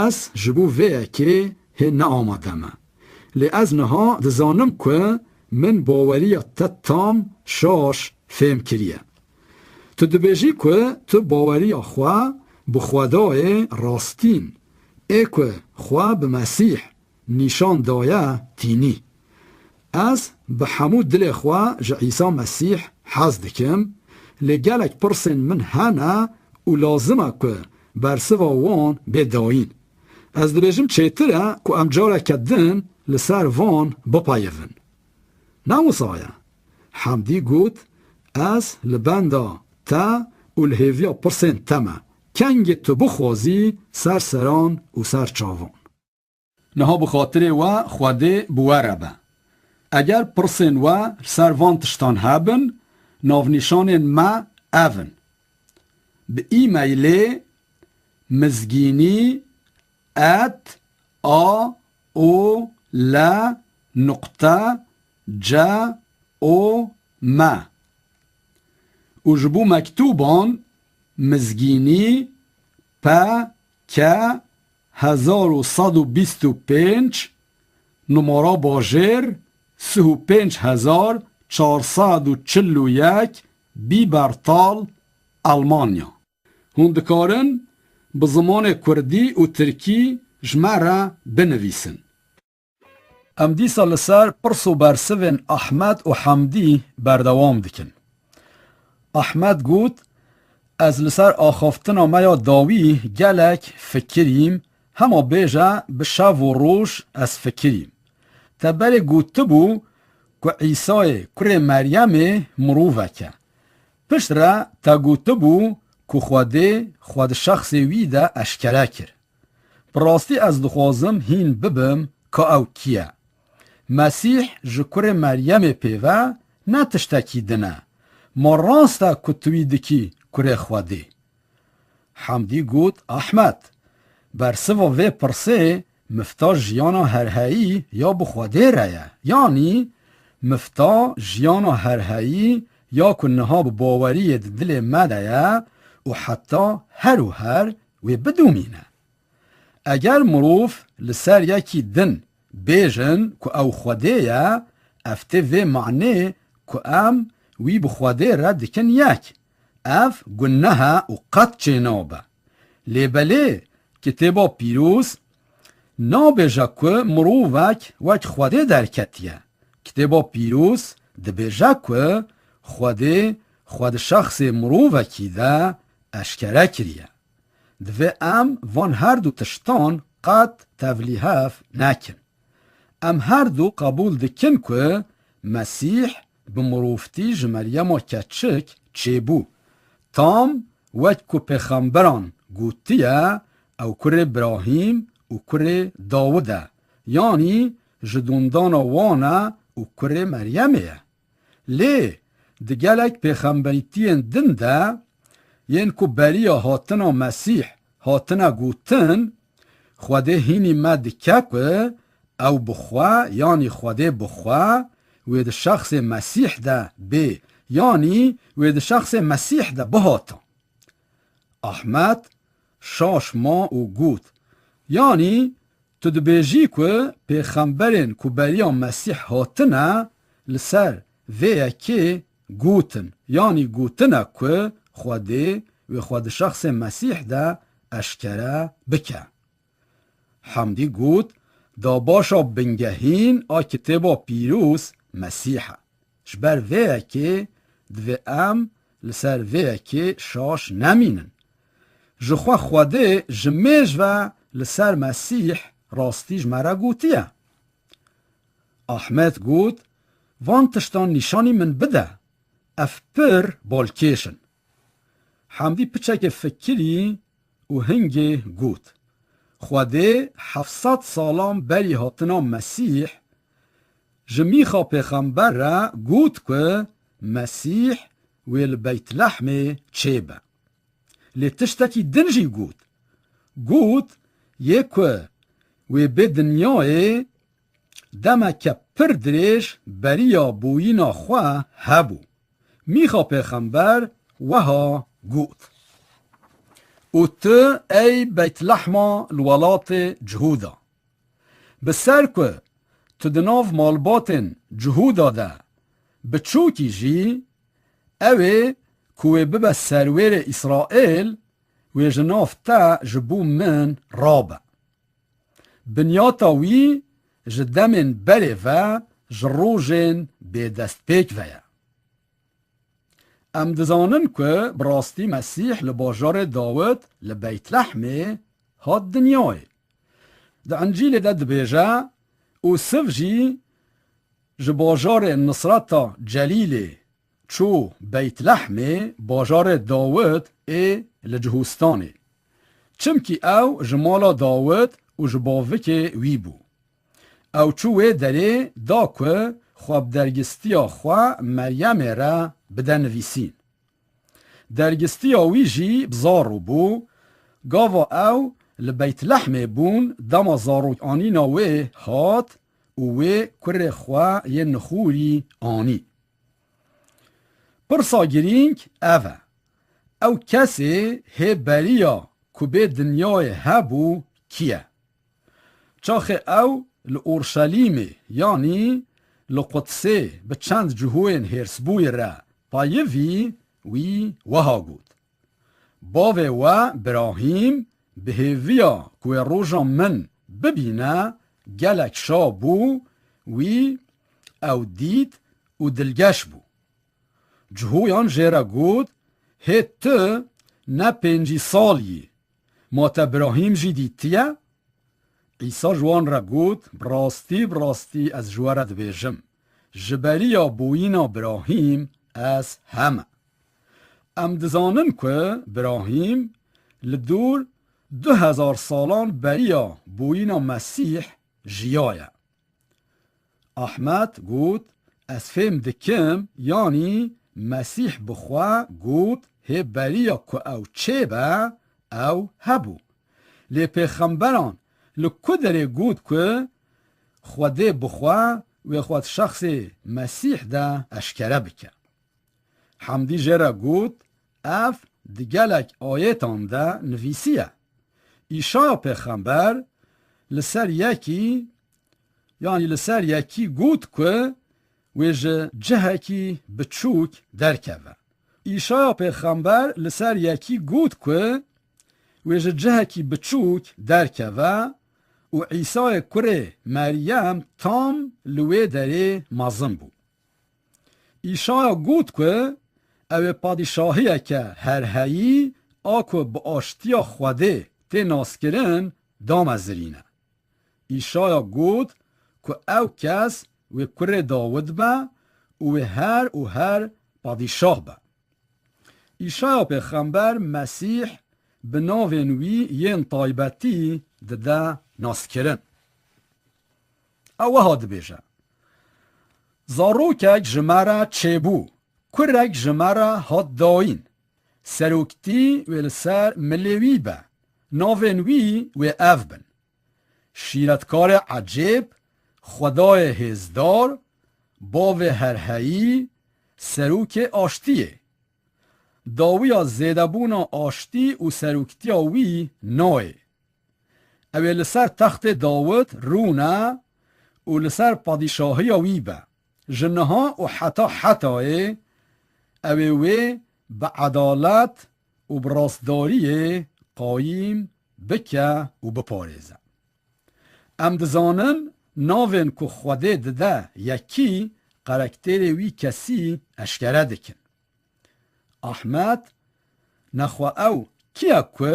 ez ji bo vê yekê hê neamade me. Lê ez niha dizanim ku min baweriya te tam şaş fêm kiriye. Tu dibêjî ku tu baweriya xwe bi Xwedayê rastîn, ê ku xwe bi Mesîh nîşan daye, tînî. Ez bi hemû dilê xwe ji Îsa Mesîh hez dikim, lê gelek pirsên min hene û lazim e ku bersiva wan bê dayîn. Ez dibêjim çêtir e ku em careke din li ser van bipeyivin. Ne wisa ye? Hemdî got, ez li benda te û li hêviya pirsên te me. Kengê tu bixwazî ser seran û ser çavan. Niha bi xatirê we Xwedê bi we re be. Eger pirsên we li ser van tiştan hebin, navnîşanên me ev in. Bi e-mailê mizgînî et a o l nuqte c o m û ji bo mektûban mizgînî p k hezar û sed û bîst û pênc, numara bajêr sih û pênc hezar çar sed û çil û yek, Biebertal, Almanya. Hûn dikarin bi zimanê kurdî û tirkî ji me re binivîsin. Em dîsa li ser pirs û bersivên Ahmed û Hemdî berdewam dikin. Ahmed got, ez li ser axaftina me ya dawî gelek fikirîm, hema bêje bi şev û roj ez fikirîm. Te berê gotibû ku Îsayê kurê Meryemê mirovek e. Piştre te gotibû ku Xwedê xwe di şexsê wî de eşkere kir. Bi rastî ez dixwazim hîn bibim ka ew kî ye. Mesîh ji kurê Meryemê pê ve ne tiştekî din e. Ma rast e ku tu wî dikî kurê Xwedê? Hemdî got, Ahmed, bersiva vê pirsê mifta jiyana herheyî ya bi Xwedê re ye. Yanî mifta jiyana herheyî ya ku niha bi baweriyê di dilê me de ye û heta her û her wê bidomîne. Eger mirov li ser yekî din bêjin ku ew Xwedê ye, ev tê vê manê ku em wî bi Xwedê re dikin yek. Ev guneh e û qet çênabe. Lê belê Kitêba Pîroz nabêje ku mirovek wek Xwedê derketiye. Kitêba Pîroz dibêje ku Xwedê xwe di şexsê mirovekî de eşkere kiriye. Divê em van her du tiştan qet tevlîhev nekin. Em her du qebûl dikin ku Mesîh bi mirovtî ji Meryema keçik çêbû. Tam wek ku pêxemberan gotiye, ew kurê Birahîm û kurê Dawid e, yanî ji dondana wan e û kurê Meryemê ye. Lê di gelek pêxemberîtiyên din de, yên ku beriya hatina Mesîh hatine gotin, Xwedê hînî me dike ku ew bi xwe, yanî Xwedê bi xwe, wê di şexsê Mesîh de bê, yanî wê di şexsê Mesîh de bihata. Ahmet şaş ma û got, Yanî tu dibêjî ku pêxemberên ku beriya Mesîh hatine li ser vê yekê gotin, yanî gotine ku Xwedê wê xwe di şexsê Mesîh de eşkere bike. Hemdî got, Dabaşa bingehîn a Kitêba Pîroz Mesîh e. Ji ber vê yekê divê em li ser vê yekê şaş nemînin. Ji xwe Xwedê ji mêj ve li ser Mesîh rastî ji me re gotiye. Ahmet got, Van tiştan nîşanî min bide. Ev pir balkêş in. Hemdî piçekê fikirî û hingê got, Xwedê heft sed salan berî hatina Mesîh ji Mîxa pêxember re got ku Mesîh wê li Beytlehmê çêbe. Lê tiştekî din jî got. Got, Yê ku wê bê dinyayê demeke pir dirêj beriya bûyîna xwe hebû. Mîxa pêxember weha got, Û tu, ey Beytlehma li welatê Cihûda, bi ser ku tu di nav malbatên Cihûda de biçûk î jî, ew ê ku wê bibe serwêrê Îsraîl, wê ji nav te ji bo min rabe. Binyata wî ji demên berê ve, ji rojên bêdestpêk ve ye. Em dizanin ku bi rastî Mesîh li bajarê Dawid li Beytlehmê hat dinyayê. Di Encîlê de dibêje, Ûsiv jî ji bajarê Nisreta Celîlê çû Beytlehmê, bajarê Dawid ê li Cihûstanê. Çimkî ew ji mala Dawid û ji bavikê wî bû. Ew çû wê derê da ku xwe bi dergistiya xwe Meryemê re bide nivîsîn. Dergistiya wî jî bi zaro bû. Gava ew li Beytlehmê bûn, dema zarokanîna wê hat û wê kurê xwe yê nixûrî anî. Pirsa girîng ev e, ew kesê hê beriya ku bê dinyayê hebû kî ye? Çaxê ew li Orşelîmê, yanî li Qudsê bi çend cihûyên hêrsbûyî re peyivî, wî weha got, Bavê we Birahîm bi hêviya ku wê roja min bibîne gelek şa bû, wî ew dît û dilgeş bû. Cihûyan jê re got, Hê tu ne pêncî sal yî, ma te Birahîm jî dîtiye? Îsa ji wan re got, Bi rastî, bi rastî ez ji we re dibêjim, ji beriya bûyîna Birahîm ez heme. Em dizanin ku Birahîm li dûr du hezar salan beriya bûyîna Mesîh jiyaye. Ahmet got, Ez fêm dikim, yanî Mesîh bi xwe got, hê beriya ku ew çêbe, ew hebû. Lê pêxemberan li ku derê got ku Xwedê bi xwe wê xwe di şexsê Mesîh de eşkere bike? Hemdî jê re got, Ev di gelek ayêtan de nivîsiye. Îşaya pêxember li ser yekî, yanî li ser yekî got ku wê ji cihekî biçûk derkeve. Îşaya pêxember li ser yekî got ku wê ji cihekî biçûk derkeve û Îsayê kurê Meryem tam li wê derê mezin bû. Îşaya got ku ew ê padîşahiyeke herheyî a ku bi aştiya Xwedê tê naskirin damezirîne. Îşaya got ku ew kes wê kurê Dawid be û wê her û her padîşah be. Îşaya pêxember Mesîh bi navên wî yên taybetî dide naskirin. Ew wiha dibêje, Zarokek ji me re çêbû, kurek ji me re hat dayîn. Seroktî wê li ser milê wî be, navên wî wê ev bin: Şîretkarê ecêb, Xwedayê hêzdar, Bavê herheyî, Serokê aştiyê. Dawiya zêdebûna aştî û seroktiya wî nayê. Ew ê li ser textê Dawid rûne û li ser padîşahiya wî be. Ji niha û heta hetayê ew ê wê bi edalet û bi rastdariyê qayîm bike û biparêze. Em dizanin navên ku Xwedê dide yekî, karakterê wî kesî eşkere dikin. Ahmed, nexwe ew kî ye ku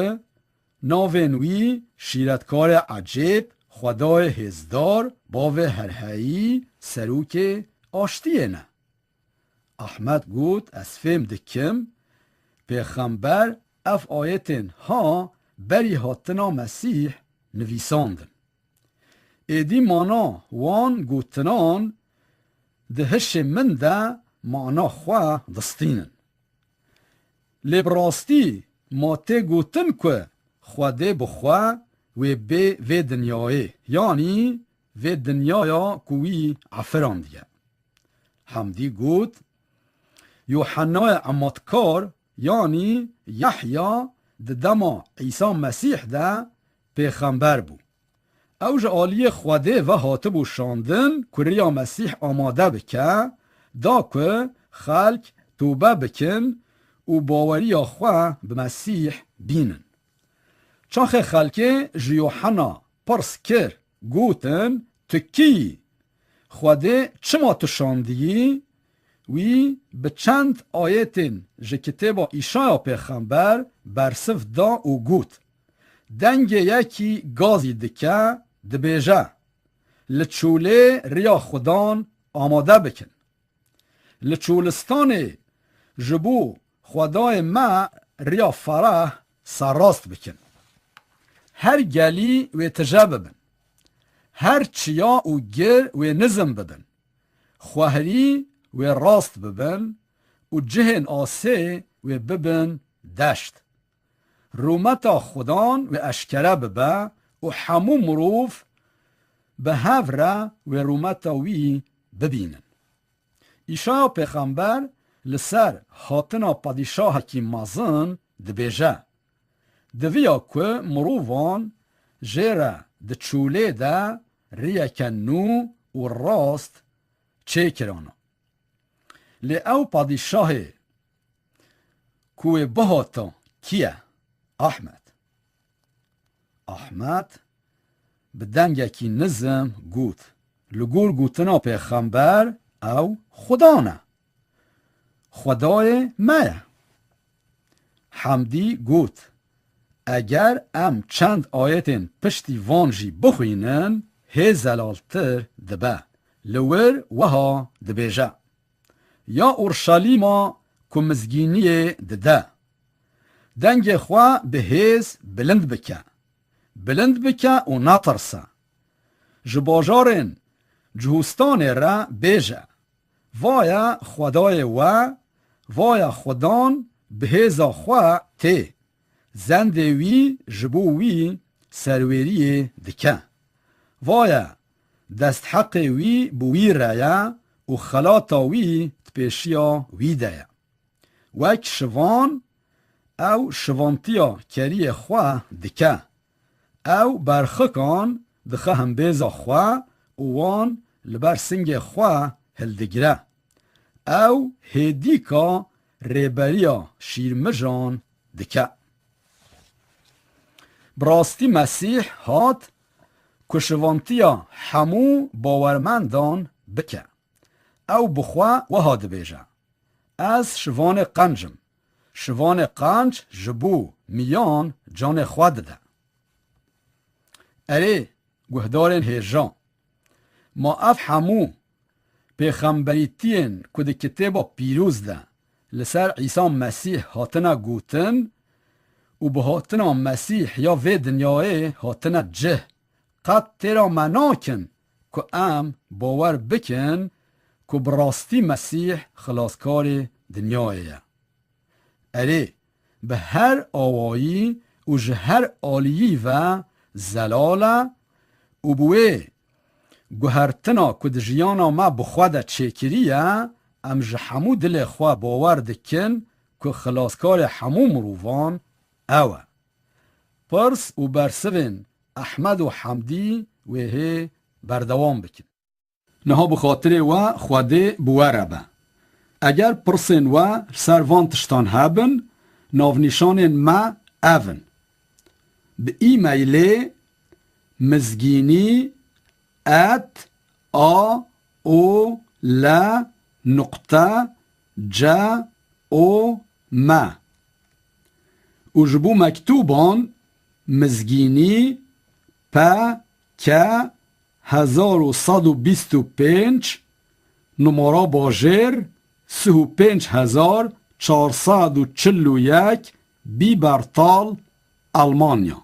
navên wî Şîretkarê ecêb, Xwedayê hêzdar, Bavê herheyî, Serokê aştiyê ne? Ahmed got, Ez fêm dikim, pêxember ev ayetên ha berî hatina Mesîh nivîsandin. Êdî mana wan gotinan di hişê min de mana xwe distînin. Lê bi rastî ma tê gotin ku Xwedê bi xwe wê bê vê dinyayê, yanî vê dinyaya ku wî efirandiye? Hemdî got, Yohannayê Ematkar, yanî Yahya, di dema Îsa Mesîh de pêxember bû. Ew ji aliyê Xwedê ve hatibû şandin ku riya Mesîh amade bike, da ku xelk tobe bikin û baweriya xwe bi Mesîh bînin. Çaxê xelkê ji Yohanna pirs kir, gotin, Tu kî yî? Xwedê çima tu şandiyî? Wî bi çend ayetên ji kitêba Îşaya pêxember bersiv da û got, Dengê yekî gazî dike, dibêje, Li çolê riya Xudan amade bikin. Li çolistanê ji bo Xwedayê me riya fereh serrast bikin. Her gelî wê tije bibin. Her çiya û gir wê nizm bibin. Xwehrî wê rast bibin û cihên asê wê bibin deşt. Rûmeta Xudan wê eşkere bibe û hemû mirov bi hev re wê rûmeta wî bibînin. Îşaya pêxember li ser hatina padîşahekî mezin dibêje, Diviya ku mirovan jê re di çolê de riyeke nû û rast çêkirana. Lê ew padîşahê ku wê bihata kî ye? Ahmed. Ahmed bi dengekî nizm got, Li gor gotina pêxember ew Xudan e. Xwedayê me ye. Hemdî got, Eger em çend ayetên piştî van jî bixwînin, hê zelaltir dibe. Li wir wiha dibêje, Ya Urşalîma ku mizgîniyê dide, dengê xwe bi hêz bilind bike, bilind bike û netirse. Ji bajarên Cihûstanê re bêje, Vaya Xwedayê we, vaya Xudan bi hêza xwe tê, zendê wî ji bo wî serwêriyê dike. Vaya destheqê wî bi wî re ye û xelata wî di pêşiya wî de ye. Wek şivan ew şivantiya keriyê xwe dike. Ew berxikan dixe himbêza xwe û wan li ber singê xwe hildigire. Ew hêdîka rêberiya şîrmijan dike. Bi rastî Mesîh hat ku şivantiya hemû bawermendan bike. Ew bi xwe wiha dibêje, Ez şivanê qenc im. Şivanê qenc ji bo miyan canê xwe dide. Erê, guhdarên hêja, ma ev hemû Pêxemberîtiyên ku di Kitêba Pîroz de li ser Îsa Mesîh hatine gotin û bi hatina Mesîh ya vê dinyayê hatine cih, qet têra me nakin ku em bawer bikin ku bi rastî Mesîh Xilaskarê dinyayê ye. Erê, bi her awayî û ji her aliyî ve zelal e û bi wê guhertina ku di jiyana me bi xwe de çêkiriye, em ji hemû dilê xwe bawer dikin ku Xilaskarê hemû mirovan ew e. Pirs û bersivên Ehmed û Hemdî wê hê berdewam bikin. Niha bi xatirê we Xwedê bi we re be. Eger pirsên we li ser van tiştan hebin, navnîşanên me ev in: bi e-mailê mizgînî et a o l nuqte c o m û ji bo mektûban mizgînî p k hezar û sed û bîst û pênc, numara bajêr sih û pênc hezar çar sed û çil û yek, Biebertal, Almanya.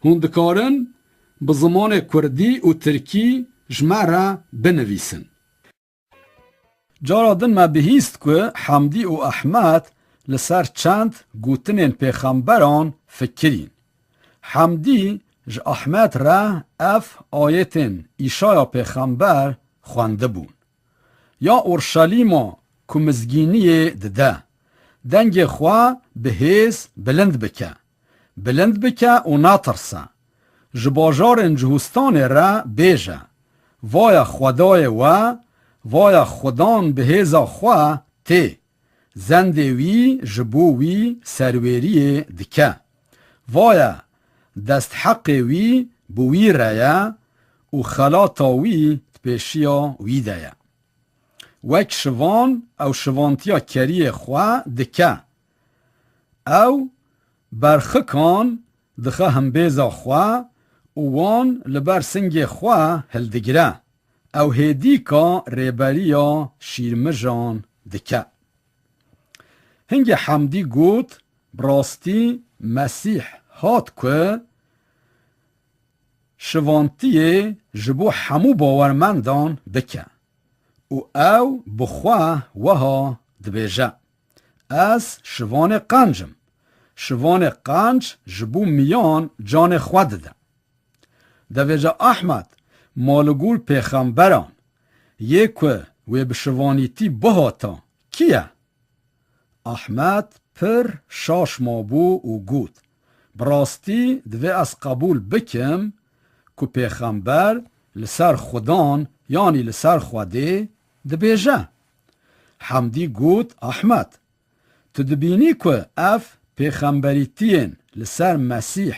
Hûn dikarin bi zimanê kurdî û tirkî ji me re binivîsin. Cara din me bihîst ku Hemdî û Ehmed li ser çend gotinên pêxemberan fikirîn. Hemdî ji Ehmed re ev ayetên Îşaya pêxember xwendibûn: Ya Orşelîma ku mizgîniyê dide, dengê xwe bi hêz bilind bike. Bilind bike û netirse. Ji bajarên Cihûstanê re bêje: Vaya Xwedayê we, vaya Xudan bi hêza xwe tê. Zendê wî ji bo wî serwêriyê dike. Vaya, destheqê wî bi wî re ye û xelata wî di pêşiya wî de ye. Wek şivan ew şivantiya keriyê xwe dike. Ew berxikan dixe himbêza xwe û wan li ber singê xwe hildigire. Ew hêdîka rêberiya şîrmijan dike. Hingê Hemdî got, bi rastî Mesîh hat ku şivantiyê ji bo hemû bawermendan bike û ew bi xwe wiha dibêje: Ez şivanê qenc im. Şivanê qenc ji bo miyan canê xwe dide. Devêje Ahmed, ma li gor pêxemberan, yê ku wê bi şivanîtî bihata, kî ye? Ahmed pir şaş mabû û got, bi rastî divê ez qebûl bikim ku pêxember li ser Xudan, yanî li ser Xwedê dibêje. Hemdî got, Ahmed, tu dibînî ku ev pêxemberîtiyên li ser Mesîh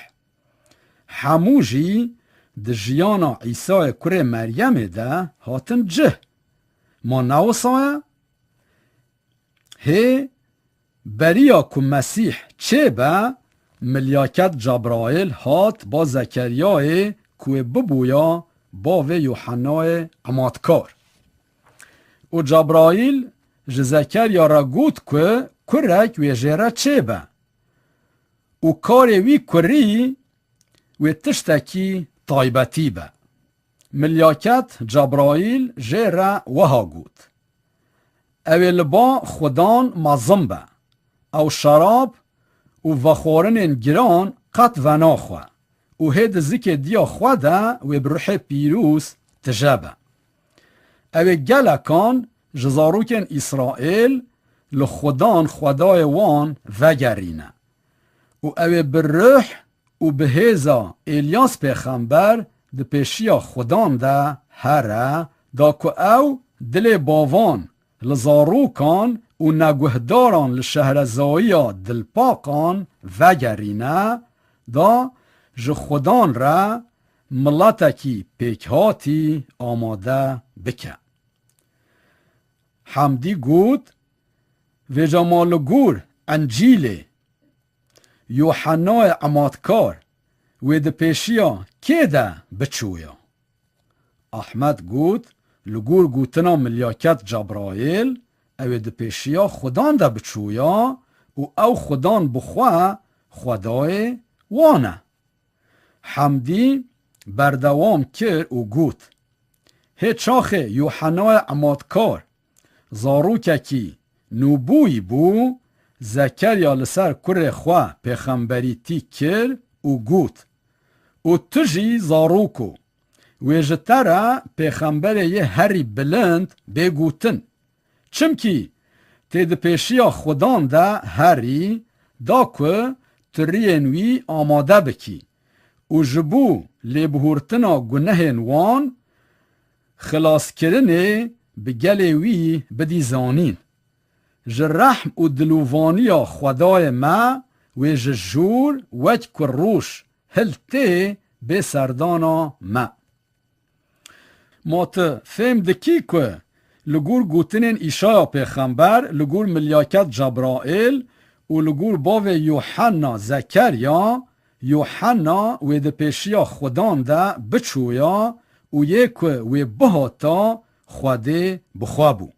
hemû jî di jiyana Îsayê kurê Meryemê de hatin cih. Ma ne wisa ye? Hê beriya ku Mesîh çêbe, milyaket Cebraîl hat ba Zekeryayê ku wê bibûya bavê Yuhennayê Ematkar. Û Cebraîl ji Zekerya re got ku kurek wê jê re çêbe û karê wî kurî wê tiştekî taybetî be. Milyaket Cebraîl jê re wiha got, Ew ê li ba Xudan mezin be. Ew şerab û vexwarinên giran qet venaxwe û hê di zikê diya xwe de wê bi ruhê pîroz tije be. Ew ê gelekan ji zarokên Îsraîl li Xudan Xwedayê wan vegerîne û ew ê bi ruh û bi hêza Êlyas pêxember di pêşiya Xudan de here, da ku ew dilê bavan li zarokan û neguhdaran li şehrezayiya dilpaqan vegerîne, da ji Xudan re miletekî pêkhatî amade bike. Hemdî got, Vêca ma li gor Encîlê Yuhennayê Ematkar wê di pêşiya kê de biçûya? Ahmed got, Li gor gotina milyaket Cebraîl, ew ê di pêşiya Xudan de biçûya û ew Xudan bi xwe Xwedayê wan e. Hemdî berdewam kir û got, Hê çaxê Yûhenayê Emadkar, zarokekî nûbûyî bû, Zekerya li ser kurê xwe pêxemberîtî kir û got, Û tu jî zarok o, wê ji te re pêxemberê yê herî bilind bê gotin. Çimkî tê di pêşiya Xudan de herî, da ku tu riyên wî amade bikî û ji bo lêbihurtina gunehên wan, xilaskirinê bi gelê wî bidî zanîn. Ji rehm û dilovaniya Xwedayê me wê ji jor wek ku roj hiltê bê serdana me. Ma tu fêm dikî ku li gor gotinên Îşaya pêxember, li gor milyaket Cebraîl û li gor bavê Yûhenna Zekerya, Yûhenna wê di pêşiya Xudan de biçûya û yê ku wê bihata Xwedê bi xwe bû.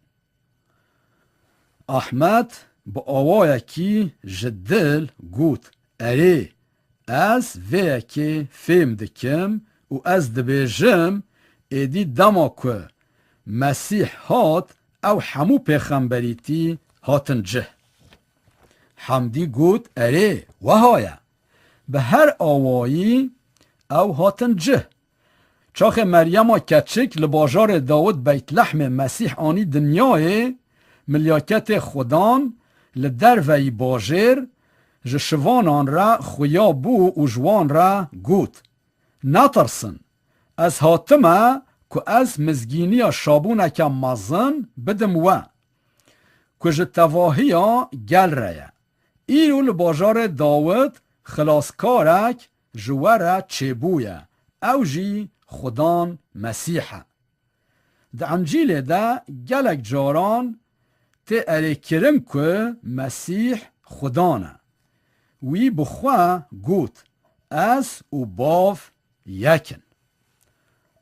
Ahmed bi awayekî ji dil got, Erê, ez vê yekê fêm dikim û ez dibêjim, êdî dema ku Mesîh hat, ew hemû pêxemberîtî hatin cih. Hemdî got, Erê, wiha ye. Bi her awayî ew hatin cih. Çaxê Meryema keçik li bajarê Dawid Beytlehmê Mesîh anî dinyayê, milyaketê Xudan li derveyî bajêr ji şivanan re xuya bû û ji wan re got, Netirsin, ez hatime ku ez mizgîniya şabûneke mezin bidim we, ku ji tevahiya gel re ye. Îro li bajarê Dawid xilaskarek ji we re çêbûye, ew jî Xudan Mesîh e. Di Encîlê de gelek caran tê erêkirin ku Mesîh Xudan e. Wî bi xwe got, Ez û Bav yek in.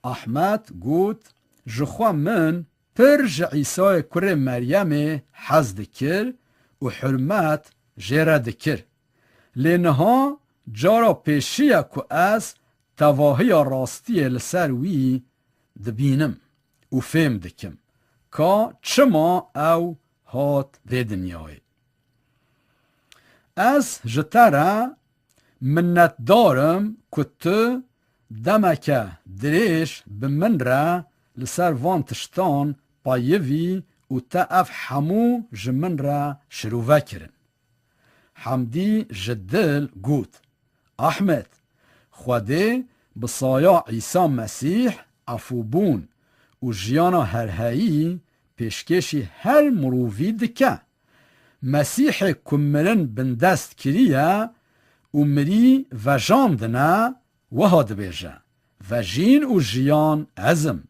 Ahmed got, Ji xwe min pir ji Îsayê kurê Meryemê hez dikir û hurmet jê re dikir. Lê niha cara pêşî ye ku ez tevahiya rastiyê li ser wî dibînim û fêm dikim ka çima ew hat vê dinyayê. Ez ji te re minnetdar im ku tu demeke dirêj bi min re li ser van tiştan peyivî û te ev hemû ji min re şirove kirin. Hemdî ji dil got, Ahmed, Xwedê bi saya Îsa Mesîh efûbûn û jiyana herheyî pêşkêşî her mirovî dike. Mesîhê ku mirin bindest kiriye û mirî vejandine, wiha dibêje, Vejîn û jiyan ez im.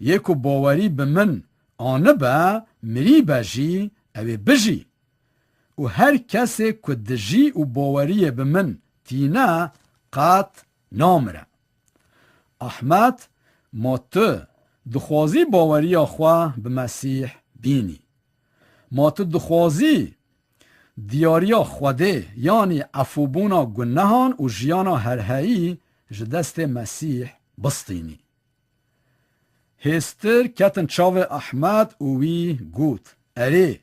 Yê ku bawerî bi min anibe, mirîbe jî, ew ê bijî. Û her kesê ku dijî û baweriyê bi min tîne, qet namire. Ahmed, ma tu dixwazî baweriya xwe bi Mesîh bînî? Ma tu dixwazî diyariya Xwedê, yanî efûbûna gunehan û jiyana herheyî ji destê Mesîh bistînî? Hêstir ketin çavê Ahmed û wî got, Erê,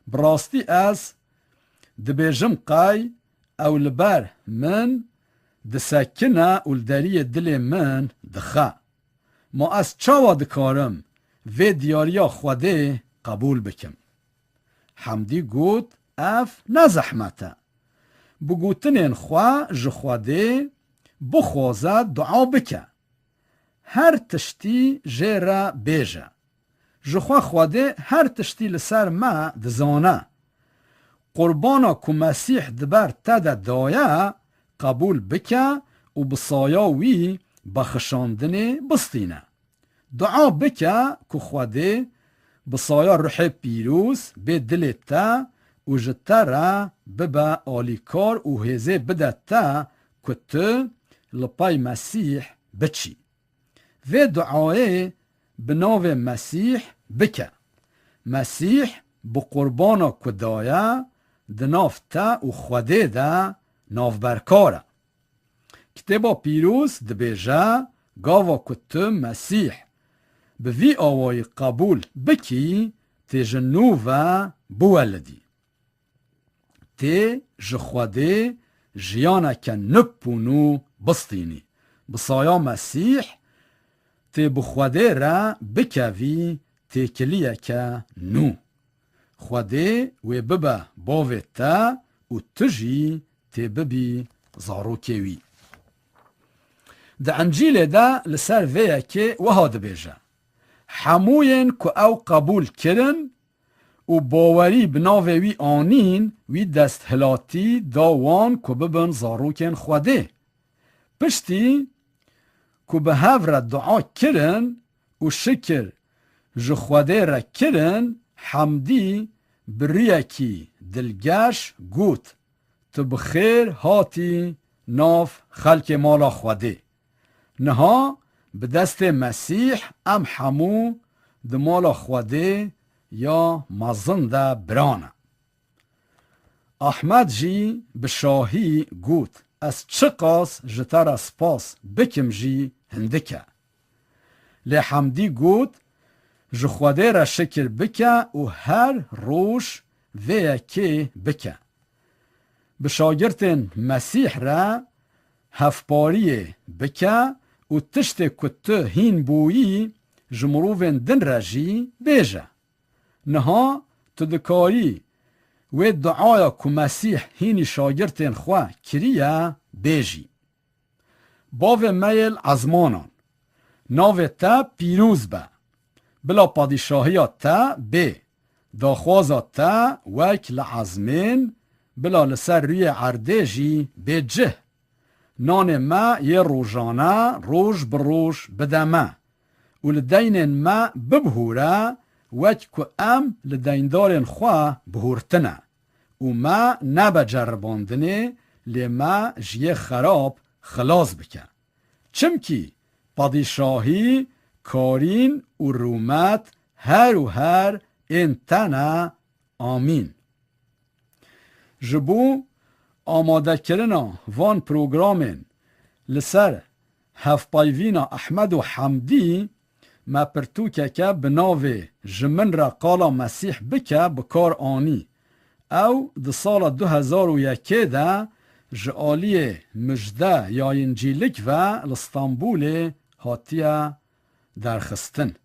bi rastî ez dibêjim qey ew li ber min disekine û li deriyê dilê min dixe. Ma ez çawa dikarim vê diyariya Xwedê qebûl bikim? Hemdî got, Ev ne zehmet e. Bi gotinên xwe ji Xwedê bixwaze, dua bike. Her tiştî jê re bêje. Ji xwe Xwedê her tiştî li ser me dizane. Qurbana ku Mesîh di ber te de daye, qebûl bike û bi saya wî bexşandinê bistîne. Dua bike ku Xwedê bi saya Ruhê Pîroz bê dilê te û ji te re bibe alîkar û hêzê bide te ku tu li pey Mesîh biçî. Vê duayê bi navê Mesîh bike. Mesîh bi qurbana ku daye di nav te û Xwedê de navberkar e. Kitêba Pîroz dibêje, gava ku tu Mesîh bi vî awayî qebûl bikî, tê ji nû ve biwelidî. Tê ji Xwedê jiyaneke nip û nû bistînî. Bi saya Mesîh tê bi Xwedê re bikevî têkiliyeke nû. Xwedê wê bibe bavê te û tu jî tê bibî zarokê wî. Di Encîlê de li ser vê yekê wiha dibêje, hemûyên ku ew qebûl kirin û bawerî bi navê wî anîn, wî desthilatî da wan ku bibin zarokên Xwedê. Piştî ku bi hev re dua kirin û şikir ji Xwedê re kirin, Hemdî bi riyekî dilgeş got, Tu bi xêr hatî nav xelkê mala Xwedê. Niha bi destê Mesîh em hemû di mala Xwedê ya mezin de bira ne. Ahmed jî bi şahî got, Ez çiqas ji te re spas bikim jî hindik e. Lê Hemdî got, Ji Xwedê re şikir bike û her roj vê yekê bike. Bi şagirtên Mesîh re hevpariyê bike û tiştê ku tu hîn bûyî ji mirovên din re jî bêje. Niha tu dikarî wê duaya ku Mesîh hînî şagirtên xwe kiriye bêjî. Bavê me yê li ezmanan, navê te pîroz be. Bila padîşahiya te bê. Daxwaza te wek li ezmên, bila li ser rûyê erdê jî bê cih. Nanê me yê rojane roj bi roj bide me û li deynên me bibihûre, wek ku em li deyndarên xwe bihûrtine. Û me nebe ceribandinê, lê me ji yê xerab xilas bike. Çimkî padîşahî, karîn û rûmet her û her ên te ne. Amîn. Ji bo amadekirina van programên li ser hevpeyvîna Ehmed û Hemdî, me pirtûkeke bi navê Ji min re qala Mesîh bike bi kar anî. Ew di sala du hezar û yekê de ji aliyê Mijde Yayıncılık ve li Stenbolê hatiye derxistin.